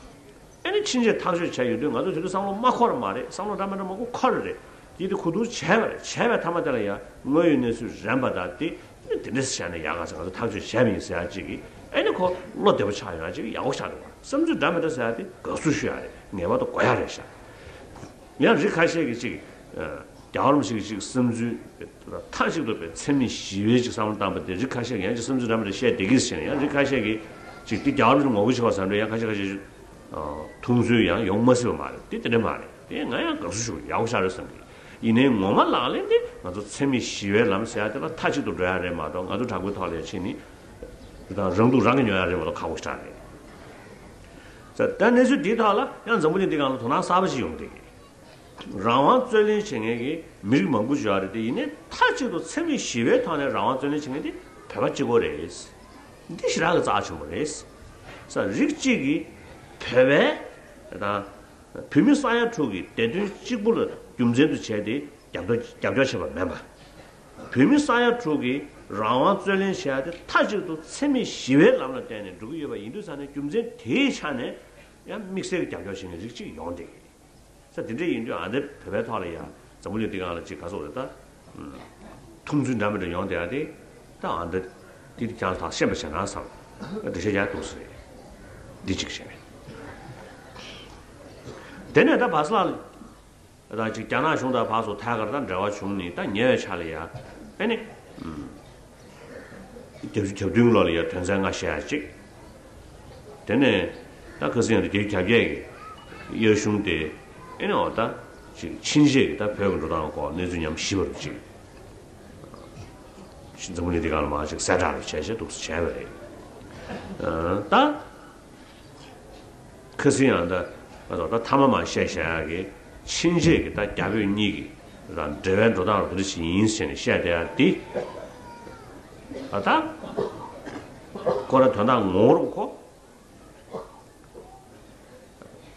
ཨ་ནི་ཕྱིན་ཆད་ཐག་གཅོད་བྱས་ཡོང་དུས་ང་ཚོ་དེ་དུས་བསམ་བློ་མ་འཁོར་མ་རེད། བསམ་བློ་འདྲ་མི་འདྲ་མང་པོ་འཁོར་རེད། དེ་དུས་གོ་བསྡུར་བྱས་པ་རེད། བྱས་པའི་ཐ་མ་དེ་ལ་ཡང་དངོས་ཡོད་གནས་ཚུལ་རན་པ་དང་དེ་ནི་དེ་འདྲས་བྱས་ནས་ཡག་ག་ཟེར་ང་ཚོ་ཐག་གཅོད་བྱས་པ་ཡིན་ཟེར་ཡག་ཅིག་གིས་ཨ་ནི་ཁོ་བློ་བདེ་པོ་ཆགས་ཡོང་ཡག་ཅིག་ཡག་པོ་ཆགས་འདུག་བ། བསམ་ཚུལ་འདྲ་མི་འདྲ་ཟེར་ཡག་དེ་དགའ་བསུ་ཞུ་ཡག་རེད། ངེས་པར་དུ་དགོས་ཡག་རེད་ཤག་ཡང་རིགས་ཁ་ཤས་ཀྱིས་ཅིག་རྒྱལ་བ་རིན་པོ་ཆེ་གི་ཅིག་བསམ་ཚུལ་མཐའ་གཅིག་ཏུ་པའི་འཚེ་མེད་ཞི་བའི་ཅིག་བསམ་བློ་བཏང་པ་དེ་རིགས་ཁ་ཤས་ཀྱིས་ཡང་ཅིག་བསམ་ཚུལ་འདྲ་མི་འདྲ་བཤད་བསྡད་ཀྱི་ཟེར་ནས། ཡང་རིགས་ཁ་ཤས་ཀྱིས་ཅིག་དེ་རྒྱལ་བ་རིན་པོ་ཆེ་ངོ་རྒོལ་བྱེད་པ་བཟོ་འདྲ། ཡང་ཁ་ཤས་ཁ་ཤས་ཅིག་མཐོང་ཚུལ་ཡང་ཡོང་མ་སྲིད་པ་མ་རེད། དེ་དེ་འདྲ་མ་རེད། དེ་ང་ཡང་དགའ་བསུ་ཞུ། ཡག་པོ་ཞེ་དྲག་རེད་བསམ་གི། ཡིན་ནའི་ངོ་མ་ལག་ལེན་དེ་ང་ཚོ་འཚེ་མེད་ཞི་བའི་ལམ་ཟེར་ཡག་དེ་ལ་མཐའ་གཅིག་ཏུ་འགྲོ་ཡག་རེད་མ་གཏོགས། ང་ཚོ་དྲག་པོའི་ཐོག་ལ་ཕྱིན་ནས་དེ་དང་རང་སྡུག་རང་གིས་ཉོ་ཡག་རེད་མ་གཏོགས་ཁག་པོ་ཞེ་དྲག་རེད། ད་གནས་ཚུལ་འདིའི་ཐོག་ལ་ཡང་འཛམ་བུ་གླིང་འདི་སྒང་ལ་དོ་སྣང་གསར་པ་ཞིག་ཡོང་གི་འདུག་རང་དབང་རྩོད་ལེན་བྱེད་མཁན་གྱི་མི་རིགས་མང་པོ་ཅིག་ཡོད་རེད་དེ། ཡིན་ནའི་མཐའ་གཅིག་ཏུ་འཚེ་མེད་ཞི་བའི་ཐོག་ནས་རང་དབང་རྩོད་ལེན་བྱེད་མཁན་དེ་བོད་པ་གཅིག་པོ་རེད། འདི་ཞེ་དྲག་གི་རྩ་ཆེན་པོ་རེད། ས་རིགས་གཅིག་གིས་བོད་པའི་དང་བོད་མི་ས་ཡ་དྲུག་གི་བདེ་དོན་གཅིག་པུ་ལ་རྒྱུ་མཚན་དུ་བྱས་ཏེ་རྒྱབ་སྐྱོར་རྒྱབ་སྐྱོར་བྱས་པ་མིན་པ། བོད་མི་ས་ཡ་དྲུག་གིས་རང་དབང་རྩོད་ལེན་བྱེད་ཡག་དེ་མཐའ་གཅིག་ཏུ་འཚེ་མེད་ཞི་བའི་ལམ་ལ་བརྟེན་ནས་འགྲོ་གི་ཡོད་པ་ཡིན་དུས་ཙང་ནས། རྒྱུ་མཚན་དེའི་ཆ་ནས་ཡང་དམིགས་བསལ་གྱི་རྒྱབ་སྐྱོར་བྱེད་མཁན་རིགས་གཅིག་ཡོང་བསྡད་ཀྱི། ས་དེ་འདྲ་ཡིན་དུས་ཨ་འདི་བོད་པའི་ཐོག་ལ་ཡང་འཛམ་བུ་གླིང་འདི་སྒང་ལ་ཅིག་ག་ཟེར་རེད། ད་མཐོང་ཚུལ་འདྲ་མི་འདྲ་ཡོང་བསྡད་ཡག་དེ་ད་ཨ་འདི་འདི་ཀྱང་ཐག་ཤེས་པ་བྱས་ན་བསམ། འགྲེལ་བཤད་རྒྱག་ཐུབ་ས་རེད། འདི་གཅིག་བྱས། དེ་ནས་ད་བྷ་སི་ལ་ད་ཅིག་རྒྱ་ནག་གཞུང་དང་ཕར་ཚུར་ཐད་ཀར་ད་འབྲེལ་བ་བྱུང་ནས་ད་ཉེ་བའི་ཆར་ལ་ཡ་ཨ་ནི་རྒྱབ་རྒྱབ་མདུན་ལོགས་ལ་ཡ་དོན་ཚན་ལྔ་བཤད་ཡག་གཅིག་དེ་ནས་ད་ཁ་སང་ཡང་རྒྱ་རྒྱ་བརྒྱད་ཀྱི་དབྱར་གཞུང་དེ་ཨ་ནི་འོ་ད་ཅིག་ཕྱིན་ཆད་ཀྱི་ད་བོད་ཀྱི་འགྲོ་སྟངས་སྐོར་གནས་ཚུལ་ཉམས་ཞིབ་པ་རུ་ཅིག་འཛམ་བུ་གླིང་འདི་སྒང་ལ་མར་ཅིག་གསལ་བསྒྲགས་རུ་བྱས་བྱས་འདུག་སེ་བྱས་པ་རེད། ཨ་ད། ཁ་སང་ཡང་ད་ང་ཚོ་ད་མཐའ་མ་མ་བཤད་བཞག་ཡག་གི་ཕྱིན་ཆད་ཀྱི་ད་རྒྱ་བོད་གཉིས་ཀྱི་ད་འབྲེལ་བའི་འགྲོ་སྟངས་རུ་འདི་འདྲ་ཞིག་ཡིན་ཟེར་ནས་བཤད་བསྡད་ཡག་འདི། ད་ད་ཁོ་རང་དོན་དག་ངོ་བོ་རུ་ཁོ་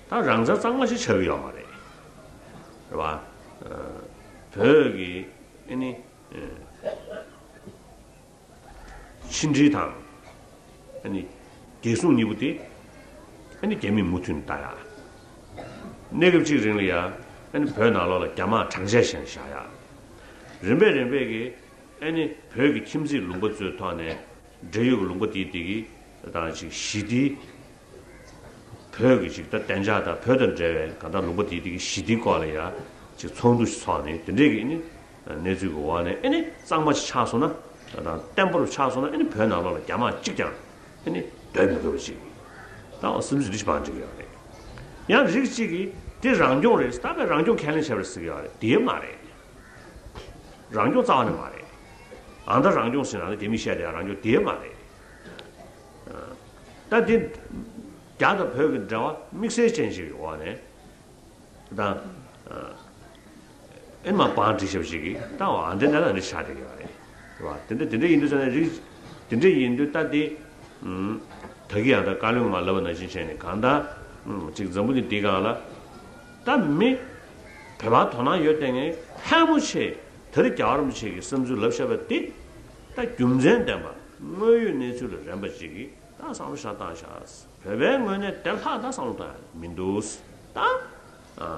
ད་རང་བཙན་གཙང་མ་ཞིག་ཆགས་ཀྱི་ཡོད་མ་རེད། རེད་བ། བོད་ཀྱི་ཨ་ནི། ཕྱི་འབྲེལ་དང་། ཨ་ནི། རྒྱལ་སྲུང་གཉིས་པོ་དེ། ཨ་ནི་རྒྱ་མིས་མུ་མཐུད་ནས་ལྟ་ཡག་གནས་སྐབས་གཅིག་རིང་ལ་ཡ། ཨ་ནི་བོད་ནང་ལོགས་ལ་རྒྱ་དམག་གྲངས་ཆད་བཞག་བཞག་ཡག་རིམ་པས་རིམ་པས་ཀྱིས་ཨ་ནི་བོད་ཀྱི་ཁྱིམ་མཚེས་ལུང་པ་ཚོའི་ཐོག་ནས་འབྲེལ་ཡོད་ཀྱི་ལུང་པ་དེའི་དེ་གི་དང་ཅིག་ཞི་བདེའི། བོད་ཀྱི་ཅིག་ད་བདེ་འཇགས་དང་བོད་དང་འབྲེལ་བའི་གང་ལྟར་ལུང་པ་དེའི་དེ་གི་ཞི་བདེའི་སྐོར་ལ་ཡ་ཅིག་ཚོགས་འདུ་ཞིག་ཚོགས་ནས་དེ་འདྲས་ཀྱི་ནི་གནས་ཚུལ་གྱི་འོག་ནས་ཨ་ནི་གཙང་མ་ཞིག་ཆགས་སོང་ན། ད་བརྟན་པོ་རུ་ཆགས་སོང་ན་ཨ་ནི་བོད་ནང་ལོགས་ལ་རྒྱ་དམག་གཅིག་ཀྱང་ཨ་ནི་སྡོད་མི་དགོས་པ་ཅིག་ད་འོ་སེམས་ཚིག་འདི་ཞིག་བང་སྒྲིག་ཡོད་རེད། ཡང་རིགས་གཅིག་གིས་དེ་རང་སྐྱོང་རེད། ད་བས་རང་སྐྱོང་ཁས་ལེན་བྱས་པ་རེད་ཟེར་གྱི་ཡོད་རེད། དེ་མ་རེད། རང་སྐྱོང་རྩ་བ་ནས་མ་རེད། ཨ་ད་རང་སྐྱོང་ཟེར་ན་ནི་རྒྱ་མིས་བཤད་དེ་རང་སྐྱོང་དེ་མ་རེད། ད་འདི་རྒྱ་དང་བོད་ཀྱི་འབྲེལ་བ་དམིགས་བསལ་ཅན་ཞིག་གི་འོག་ནས་ད་ཨེ་མ་བང་སྒྲིག་ཞབས་ཞིག་གིས་ད་འོ་ཨ་འདི་འདྲ་ལ་འདི་ཆགས་བསྡད་ཀྱི་ཡོད་རེད། རེད་བ། དེ་འདྲ་དེ་འདྲ་ཡིན་དུས་ཙང་ནས་རིགས་དེ་འདྲ་ཡིན་དུས་ད་འདི་ད་གི་ཡང་ད་བཀའ་བློན་མ་ལབ་པ་ནང་བཞིན་བྱས་ནས་གང་ལྟར་ཅིག་འཛམ་བུ་གླིང་འདི་སྒང་ལ་ད་མི་བོད་པ་དོ་སྣང་ཡོད་བསྡད་མཁན་ཕལ་མོ་ཆེ་ད་རེས་རྒྱལ་བ་རིན་པོ་ཆེ་གི་བསམ་ཚུལ་ལབ་བཞག་པ་འདི་ད་རྒྱུ་མཚན་ལྡན་པ་དངོས་ཡོད་གནས་ཚུལ་ལ་རན་པ་ཅིག་གིས་ད་བསམ་བློ་ཞིག་བཏང་བཞག་བོད་པའི་ངོས་ནས་དེ་ལྷག་ད་བསམ་བློ་བཏང་ཡག་མི་འདུག་ད་ཨ་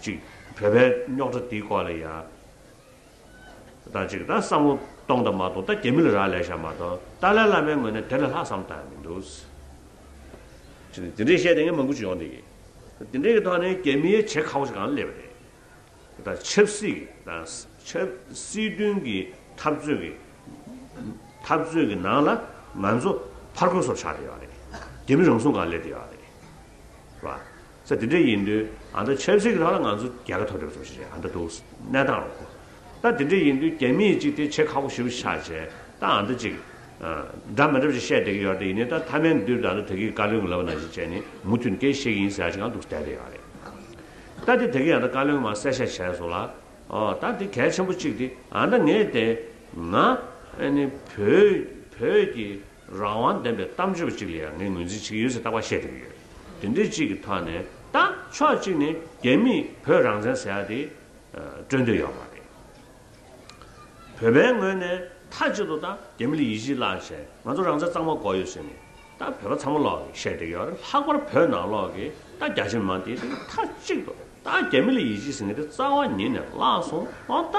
ཅིག་བོད་པའི་རྙོག་དྲ་འདིའི་སྐོར་ལ་ཡ་ད་ཅིག་ད་བསམ་བློ་གཏོང་དང་མ་གཏོང་ད་རྒྱ་མི་ལ་རག་ལས་བཞག་མ་གཏོགས་ཏཱ་ལའི་བླ་མའི་ངོས་ནས་དེ་ལས་ལྷག་བསམ་བཏང་ཡག་མི་འདུག་ཅིག་དེ་འདྲའི་བཤད་བསྡད་མཁན་མང་པོ་ཅིག་ཡོང་བསྡད་ཀྱི། དེ་འདྲའི་གི་ཐོག་ནས་རྒྱ་མིའི་བྱེད་ཁག་པོ་ཞིག་གང་སླེབས་པ་རེད། ད་ཆབ་སྲིད་ཀྱི་དང་ཆབ་སྲིད་དོན་གྱི་འཐབ་རྩོད་ཀྱི་འཐབ་རྩོད་ཀྱི་ནང་ལ་ང་ཚོ་ཕར་རྒོལ་སོགས་ཆགས་བསྡད་ཡོད་རེད། རྒྱ་མི་རང་སྲུང་སྒང་སླེབས་བསྡད་ཡོད་རེད། རེད་བ། ས་དེ་འདྲ་ཡིན་དུས་ཨ་ད་ཆབ་སྲིད་ཀྱི་ཐོག་ལ་ང་ཚོ་རྒྱལ་ཁ་ཐོབ་བསྡད་པ་ཙམ་ཞིག་རེད། ཨ་ད་འདུག་གནས་སྟངས་རོགས་གོ། ད་དེ་འདྲ་ཡིན་དུས་རྒྱ་མིས་གཅིག་དེ་བྱེད་ཁག་པོ་ཞེ་པོ་ཆགས་བྱས་ད་ཨ་ད་གཅིག་འདྲ་མི་འདྲ་ཞིག་བཤད་བསྡད་ཀྱི་ཡོད་རེད། ཡིན་ནའི་ད་མཐའ་མའི་མདུན་དུ་ཨ་ད་དེ་གི་བཀའ་བློན་གྱི་ལབ་པ་ནང་བཞིན་བྱས་ནས་མུ་མཐུད་ནས་སྐད་བཤད་ཀྱི་ཡིན་ཟེར་ཡ་ཅིག་ཡང་འདུག་བསྡད་བསྡད་ཡོད་རེད། ད་དེ་དེ་གི་ཨ་ད་བཀའ་བློན་མར་གསལ་བཤད་བྱས་སོང་ལ། ཨོ་ད་དེ་གལ་ཆེན་པོ་གཅིག་དེ་ཨ་ད་ངས་དེ་ང་ཨ་ནི་བོད་བོད་ཀྱི་རང་དབང་ལྡན་པའི་གཏམ་བརྗོད་པ་གཅིག་ལ་ཡང་ངས་ངོས་འཛིན་བྱེད་ཀྱི་ཡོད་ཟེར་རྟག་པར་བཤད་བསྡད་ཀྱི་ཡོད། དེ་འདྲའི་གཅིག་གི་ཐོག་ནས་ད་ཕྱོགས་གཅིག་ནས་རྒྱ་མིས་བོད་རང་བཙན་ཟེར་ཡ་དེ་སྤྲོད་འདོད་ཡོད་མ་རེད། བོད་པའི་ངོས་ནས་མཐའ་གཅིག་ཏུ་ད་རྒྱ་མི་ལ་ཡིད་ཆེས་བརླག་བྱས་ང་ཚོ་རང་བཙན་གཙང་མ་དགོས་ཡོད་ཟེར་ནས་ད་བོད་པ་ཚང་མ་ལོག་གིས་བཤད་བསྡད་ཀྱི་ཡོད་རེད། ལྷག་པར་བོད་ནང་ལོག་གིས་ད་རྒྱ་ཆེ་མི་མང་དེ་དེ་མཐའ་གཅིག་ཏུ་ད་རྒྱ་མི་ལ་ཡིད་ཆེས་ཟེར་མཁན་དེ་རྩ་བ་ཉིད་ནས་བརླག་སོང་། ཨོ་ད་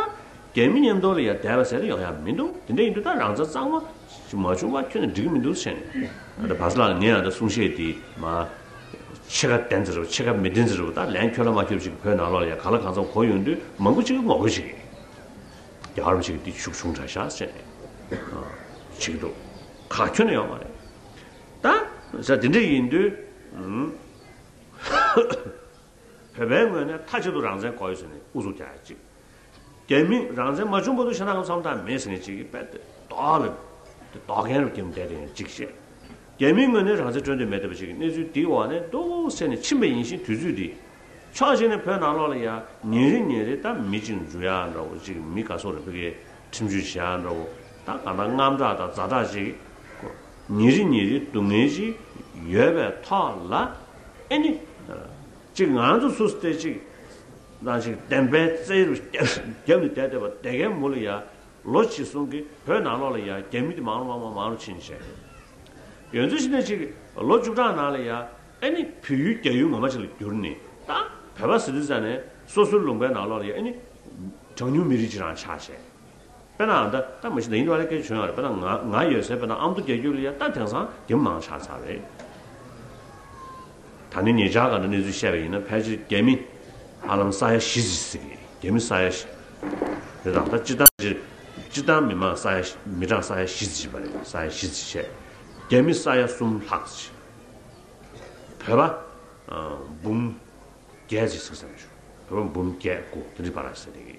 རྒྱ་མི་མཉམ་དུ་ལ་ཡ་བསྡད་པ་ཟེར་ཡོང་ཡ་མི་འདུག་དེ་འདྲ་ཡིན་དུས་ད་རང་བཙན་གཙང་མ་ཞིག་མ་བྱུང་བ་ཁྱོན་ནས་འགྲིག་གི་མི་འདུག་ཟེར་ནས་ཨ་ད་བྷ་སི་ལགས་ངས་ཨ་ད་གསུང་བཤད་དེ་མ་ཕྱེད་ཀ་བདེན་ཚེ་རེད་བ། ཕྱེད་ཀ་མི་བདེན་ཚེ་རེད་བ། ད་ལན་ཁྱོད་ལ་མ་ཁྱོད་ཅིག་བོད་ནང་ལོགས་ལ་ཡ་ག་ལ་གང་འཚམ་གོ་ཡོང་དུས་མང་པོ་ཅིག་གིས་ངོ་རྒོལ་བྱེད་ཀྱི། རྒྱལ་བ་རིན་པོ་ཆེ་གིས་འདི་ཤུགས་ཆུང་དྲགས་ཤག་ཟེར་ནས་ཨ་བྱེད་ཀྱི་འདུག་ཁག་ཁྱོན་ནས་ཡོད་མ་རེད། ད་ས་དེ་འདྲ་ཡིན་དུས་ཨུམ། བོད་པའི་ངོས་ནས་མཐའ་གཅིག་ཏུ་རང་བཙན་དགོས་ཡོད་ཟེར་ནས་ཨུ་ཚུགས་རྒྱག་ཡ་གཅིག་རྒྱ་མི་རང་བཙན་མ་བྱུང་བར་དུ་ཤ་ནག་གི་མཚམས་ཐག་མེད་ཟེར་མཁན་གཅིག་གིས་དཔེ་དེ་ལྡོག་ལ་དེ་ལྡོག་མཁན་རུ་རྒྱུན་བསྡད་དེ་གཅིག་བཤད། རྒྱ་མིའི་ངོས་ནས་རང་བཙན་སྤྲོད་འདོད་མེད་བསྡད་པ་ཞིག་གི་གནས་ཚུལ་འདིའི་འོག་ནས་ཏོག་ཙམ་ནས་ཕྱིན་པ་ཡིན་ཞིང་། དུས་ཚོད་འདི་ཕྱོགས་གཅིག་ནས་བོད་ནང་ལོགས་ལ་ཡང་ཉིན་རེ་ཉིན་རེ་ད་མི་གཅིག་འཛུལ་ཡ་འདྲ་བོ་གཅིག་མི་ག་སོགས་རེ་ཕ་གིའི་ཁྲིམས་གཅོད་བྱེད་ཡ་འདྲ་བོ་ད་ག་ན་དངངས་སྐྲག་དང་ཛ་དྲག་ཅིག་ཉིན་རེ་ཉིན་རེ་སྡུག་བསྔལ་ཅིག་ཡོད་པའི་ཐོག་ལ་ཨེ་ནི། གཅིག་ང་ཚོ་སུ་སྟེ་གཅིག་ནང་ཞིག་བདེན་པའི་རྩལ་རུ་རྒྱབ་ནས་བསྡད་བསྡད་པ་དེ་གའི་མུ་ལ་ཡ་ལོ་གཅིག་གསུམ་གྱི་བོད་ནང་ལོགས་ལ་ཡ་རྒྱ་མི་དེ་མང་རུ་མང་མང་མང་རུ་ཕྱིན་བྱས། ཡོད་ཚོད་ཕྱིན་ནས་གཅིག་ལོ་བཅུ་ཕྲག་ནང་ལ་ཡ་ཨེ་ནི་བོད་ཡུལ་རྒྱ་ཡུལ་ངོ་མ་ཅིག་ལ་གྱུར་ནས་ད་བོད་པ་ཟེར་དུས་ཙ་ནས་སོ་སོའི་ལུང་པའི་ནང་ལོགས་ལ་ཡ་ཨེ་ནི་གྲངས་ཉུང་མི་རིགས་ཅིག་རང་ཆགས་བྱས། དཔེར་ན་ད་ད་མ་གཞི་ད་ཡིན་དུ་བ་ལས་སྐད་བྱུང་ཡོད་རེད། དཔེར་ན་ང་ང་ཡོད་སའི་དཔེར་ན་ཨ་མདོ་རྒྱ་ཁྱོན་ལ་ཡ་ད་དེང་སང་རྒྱ་མི་མང་ཆགས་ཚར་རེད། ད་ནི་ཉེ་ཆར་ག་ནས་གནས་ཚུལ་བཤད་པ་ཡིན་ན་ཕལ་ཆེར་རྒྱ་མི་ཧ་ལམ་ས་ཡ་བཞི་ཙམ་ཟེར་གི་རྒྱ་མི་ས་ཡ་བཞི་རེད། ད་ད་སྤྱི་བཏང་སྤྱི་བཏང་མི་མང་ས་ཡ་མི་གྲངས་ས་ཡ་བཞི་ཙམ་ཞིག་པ་རེད། ས་ཡ་བཞི་ཙམ་བཤད། རྒྱ་མི་ས་ཡ་གསུམ་ལྷག་ཙམ་ཞིག་བོད་པ་འབུམ་བརྒྱད་ཅིག་ཟེར་ས་མི་ཞུ། བོད་པ་འབུམ་བརྒྱད་དགུ་དེ་འདྲ་བར་ཟེར་དེ་གི།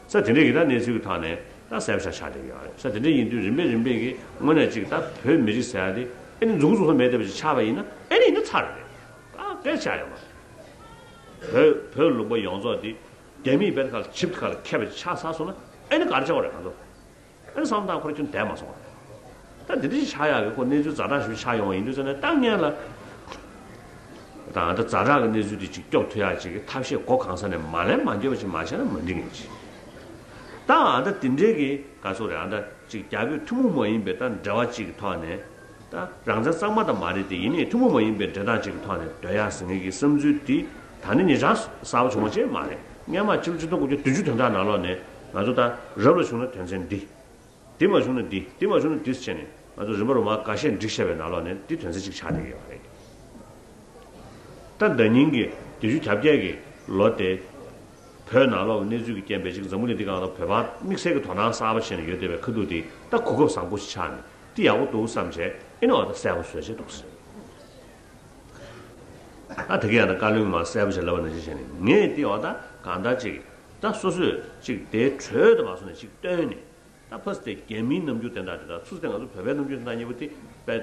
ས་དེ་འདྲ་གི་ད་གནས་ཚུལ་གི་ཐོག་ནས་ད་གསལ་པོ་ཆགས་ཆགས་བསྡད་ཡོད་རེད། ས་དེ་འདྲ་ཡིན་དུས་རིམ་པས་རིམ་པས་གི་དངོས་གནས་ཅིག་ད་བོད་མི་རིགས་ཟེར་ཡ་དེ་ཨེ་ནི་མཛུག་གུ་མཛུག་གུ་མེད་བསྡད་པ་ཅིག་ཆགས་པ་ཡིན་ན་ཨེ་ནི་ཡིན་ན་ཚར་རེད། ད་སྐད་ཆ་ཡོད་མ་རེད། བོད་བོད་ལུང་པ་ཡོངས་རྫོགས་དེ་རྒྱ་མིས་བེད་ཁ་ལ་ཆིབས་ཁ་ལ་ཁྱེར་བ་ཆགས་ཚར་སོང་ན་ཨེ་ནི་ག་རེ་བྱ་བ་རེད་ང་ཚོ། ཨ་ནི་བསམ་བློ་བཏང་ཁོ་རང་ཁྱོན་བསྡད་མ་སོང་བ་རེད། ད་འདི་འདྲ་ཞིག་ཆགས་ཡག་གི་ཁོ་གནས་ཚུལ་ཛ་དྲག་ཞིག་ཆགས་ཡོང་བ་ཡིན་དུས་ཙང་ནས་ད་སྔོན་ལ་ད་ད་ཛ་དྲག་གི་གནས་ཚུལ་འདི་ཅིག་སྐྱོབ་ཐུབ་ཡག་ཅིག་གི་ཐབས་ཤེས་སྒོ་གང་ས་ནས་མ་ལེན་མ་འགྱོད་པ་ཅིག་མ་བྱས་ན་མ་འགྲིག་ངེས་ཅིག་ད་ཨ་ད་འདི་འདྲའི་གི་ག་ཚོད་རེད། ཨ་ད་ཅིག་རྒྱ་བོད་ཐུན་མོང་མ་ཡིན་པའི་ད་འབྲེལ་བ་ཅིག་གི་ཐོག་ནས་ད་རང་བཙན་གཙང་མ་ད་མ་རེད་དེ་ཡིན་ནའི་ཐུན་མོང་མ་ཡིན་པའི་འབྲེལ་ཐག་ཅིག་གི་ཐོག་ནས་སྡོད་ཡག་ཟེར་མཁན་གི་བསམ་ཚུལ་འདི་ད་ནི་ཉེ་ཆར་གསར་པ་བྱུང་བ་ཅིག་མ་རེད། སྔོན་མ་ཕྱི་ལོ་ཆིག་སྟོང་དགུ་བརྒྱ་བདུན་ཅུ་དོན་གྲངས་ནང་ལོགས་ནས་ང་ཚོ་ད་རབ་ལ་བྱུང་ན་དོན་ཚན་འདི། དེ་མ་བྱུང་ན་འདི། དེ་མ་བྱུང་ན་འདི་ཟེར་ནས་ང་ཚོ་རིམ་པ་རུ་མ་འགའ་ཤས་བསྒྲིགས་བཞག་པའི་ནང་ལོགས་ནས་འདི་དོན་ཚན་གཅིག་ཆགས་བསྡད་ཀྱི་ཡོད་རེད། ད་ཟླ་ཉིན་གྱི་བརྒྱད་ཅུ་གྱ་བརྒྱད་ཀྱི་ལོ་དེ་བོད་ནང་ལོགས་ཀྱི་གནས་ཚུལ་གྱི་རྐྱེན་པས་ཅིག་འཛམ་བུ་གླིང་འདི་སྒང་ལ་བོད་པ་དམིགས་བསལ་གྱི་དོ་སྣང་གསར་པ་བྱས་ནས་ཡོད་བསྡད་པའི་ཁ་ཐུག་འདི་ད་གོ་སྐབས་བཟང་པོ་ཞིག་ཆགས་ནས་འདི་ཡག་པོ་འདུག་བསམ་བྱས་ཨེ་ནི་འོ་ད་གསལ་པོ་བཟོས་བྱས་འདུག་ཟེར། ད་དེ་ག་ཡང་ད་བཀའ་བློན་མ་གསལ་པོ་བྱས་ལབ་པ་ནང་བཞིན་བྱས་ནས་ངས་འདི་འོ་ད་གང་ལྟར་ཅིག་ད་སོ་སོས་ཅིག་དེའི་གྲོས་དུ་མ་སོང་ནས་ཅིག་བཏོན་ནས། ད་ཕ་སི་དེ་རྒྱ་མིའི་རྣམ་འགྱུར་དེ་འདྲ་དེ་དང་ཚུར་དེ་ང་ཚོ་བོད་པའི་རྣམ་འགྱུར་དེ་འདྲ་གཉིས་པོ་དེ་དཔེ་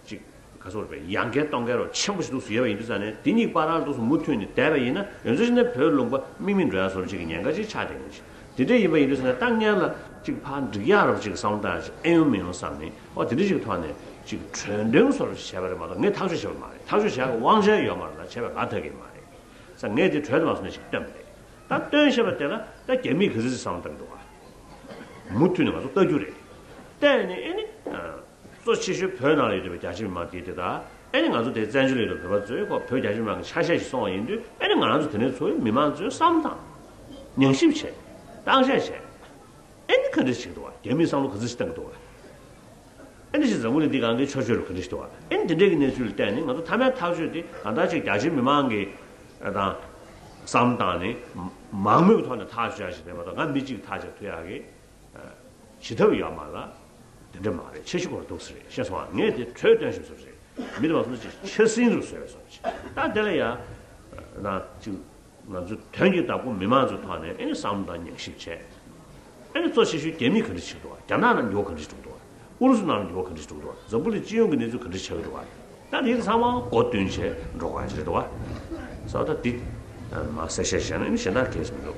ཅིག་ག་ཚོད་རེད་པས་ཡང་བསྐྱར་གཏོང་མཁན་རོ་ཆེན་པོ་ཞིག་འདུག་ཟེར་ཡོད་པ་ཡིན་དུས་ཙང་ནས་དེ་གཉིས་བར་ལ་འདུག་སེ་མུ་མཐུད་ནས་བསྡད་པ་ཡིན་ན་ཡོད་ཚད་ཅིག་ནས་བོད་ལུང་པ་དམིགས་མེད་འགྲོ་ཡ་བཟོ་འདྲ་ཅིག་གི་ཉེན་ཁ་ཅིག་ཆགས་བསྡད་ཡོད་ཅིག་དེ་འདྲ་ཡིན་པ་ཡིན་དུས་ཙང་ནས་ད་སྔོན་ལ་ཅིག་ཕར་འགྲིག་ཡག་རོ་ཅིག་བསམ་བློ་བཏང་ཡ་ཅིག་ཨེ་ཡོང་མི་ཡོང་བསམ་ནས་ཨོ་དེ་འདྲ་ཅིག་ཐོག་ནས་ཅིག་གྲོས་འདོན་བཟོ་འདྲ་ཅིག་བྱས་པ་རེད་མ་གཏོགས་ངས་ཐག་གཅོད་བྱས་པ་མ་རེད། ཐག་གཅོད་བྱེད་ཡག་གི་དབང་ཆ་ཡོད་མ་རེད་ལ་བྱས་པ་ང་ཐག་གི་མ་རེད། ས་ངས་དེ་གྲོས་དུ་མ་སོང་ནས་ཅིག་བཏོན་པ་རེད། ད་སྟོན་ཤེས་པ་དེ་ལ་ད་རྒྱ་མིས་ག་ཚོད་ཅིག་བསམ་བློ་བཏང་འདུག་ག་མུ་མཐུད་ནས་ང་ཚོ་ལྟ་རྒྱུ་རེད། བལྟས་ནས་ཨེ་ནི། གཙོ་ཆེ་ཤོས་བོད་ནང་ལ་ཡོད་བསྡད་པའི་རྒྱ་ཆེ་མི་མང་དེ་དེ་དག་ཨེ་ནི་ང་ཚོ་དེ་བཙན་བྱོལ་ལ་ཡོད་པའི་བོད་པ་ཚོས་ཁོ་བོད་རྒྱ་ཆེ་མི་མང་གི་ཆ་ཤས་ཤིག་སོང་བ་ཡིན་དུས་ཨེ་ནི་ང་ཚོ་དེ་ནས་ཚོ་བའི་མི་མང་ཚོས་བསམ་བློ་བཏང་། ཉམས་ཞིབ་བྱས། བརྟག་དཔྱད་བྱས། ཨེ་ནི་ག་འདྲ་ཞིག་འདུག་བ། རྒྱ་མིས་བསམ་བློ་ག་ཚོད་ཞིག་བཏང་གི་འདུག་བ། ཨེ་ནི་ཅིག་འཛམ་བུ་གླིང་འདི་སྒང་གི་ཆོས་ཆོས་རུ་ག་འདྲ་ཞིག་འདུག་བ། ཨེ་ནི་དེ་འདྲའི་གི་གནས་ཚུལ་ལ་བལྟས་ནས་ང་ཚོ་མཐའ་མའི་ཐག་གཅོད་དེ་གང་ལྟར་ཅིག་རྒྱ་ཆེ་མི་མང་གི་ དང་བསམ་བཏང་ནས་མང་མོས་ཐོག་ནས་ཐག་གཅོད་ཡ་ཞིག་རེད་མ་གཏོགས། ང་མི་གཅིག་ཐག་གཅོད་ཐུབ་ཡ་གི་བྱེད་ཐབས་ཡོད་མ་རེད། དེ་འདྲ་མ་རེད། འཆར་གཞི་སྐོར་འདུག་ཟེར་རེད། ཤེས་སོང་ང་། ངས་དེ་གྲོས་བཏོན་ཞིག་བཟོ་རེད། མི་དེ་མ་སོང་ཅིག་ཆ་སྲིང་རུ་བཟོས་བཟོ་ཅིག་ད་དེ་ལ་ཡ་ན་ཅིག་ང་ཚོ་དོན་གྱི་བདག་པོ་མི་མང་ཚོའི་ཐོག་ནས་ཨེ་ནི་བསམ་བློ་དང་ཉམས་ཞིབ་བྱས། ཨེ་ནི་གཙོ་ཆེ་ཤོས་རྒྱ་མིས་ག་འདྲ་བྱེད་འདུག་བ། རྒྱ་ནག་ནང་འགྱུར་བ་ག་འདྲ་འགྲོ་འདུག་བ། ཨུ་རུ་སུ་ནང་འགྱུར་བ་ག་འདྲ་འགྲོ་འདུག་བ། འཛམ་བུ་གླིང་སྤྱི་ཡོངས་ཀྱི་གནས་ཚུལ་ག་འདྲ་ཆགས་ཀྱི་འདུག་བ། ད་དེ་ཚང་མ་མགོ་བཏོན་བྱས་འགྲོ་ག་ཅི་རེད་འདུག་བ། ས་ད་འདི་མ་གསལ་བཤད་བྱས་ན་ཨེ་ནི་གཞན་དག་གལ་སྲིད་མི་འདུག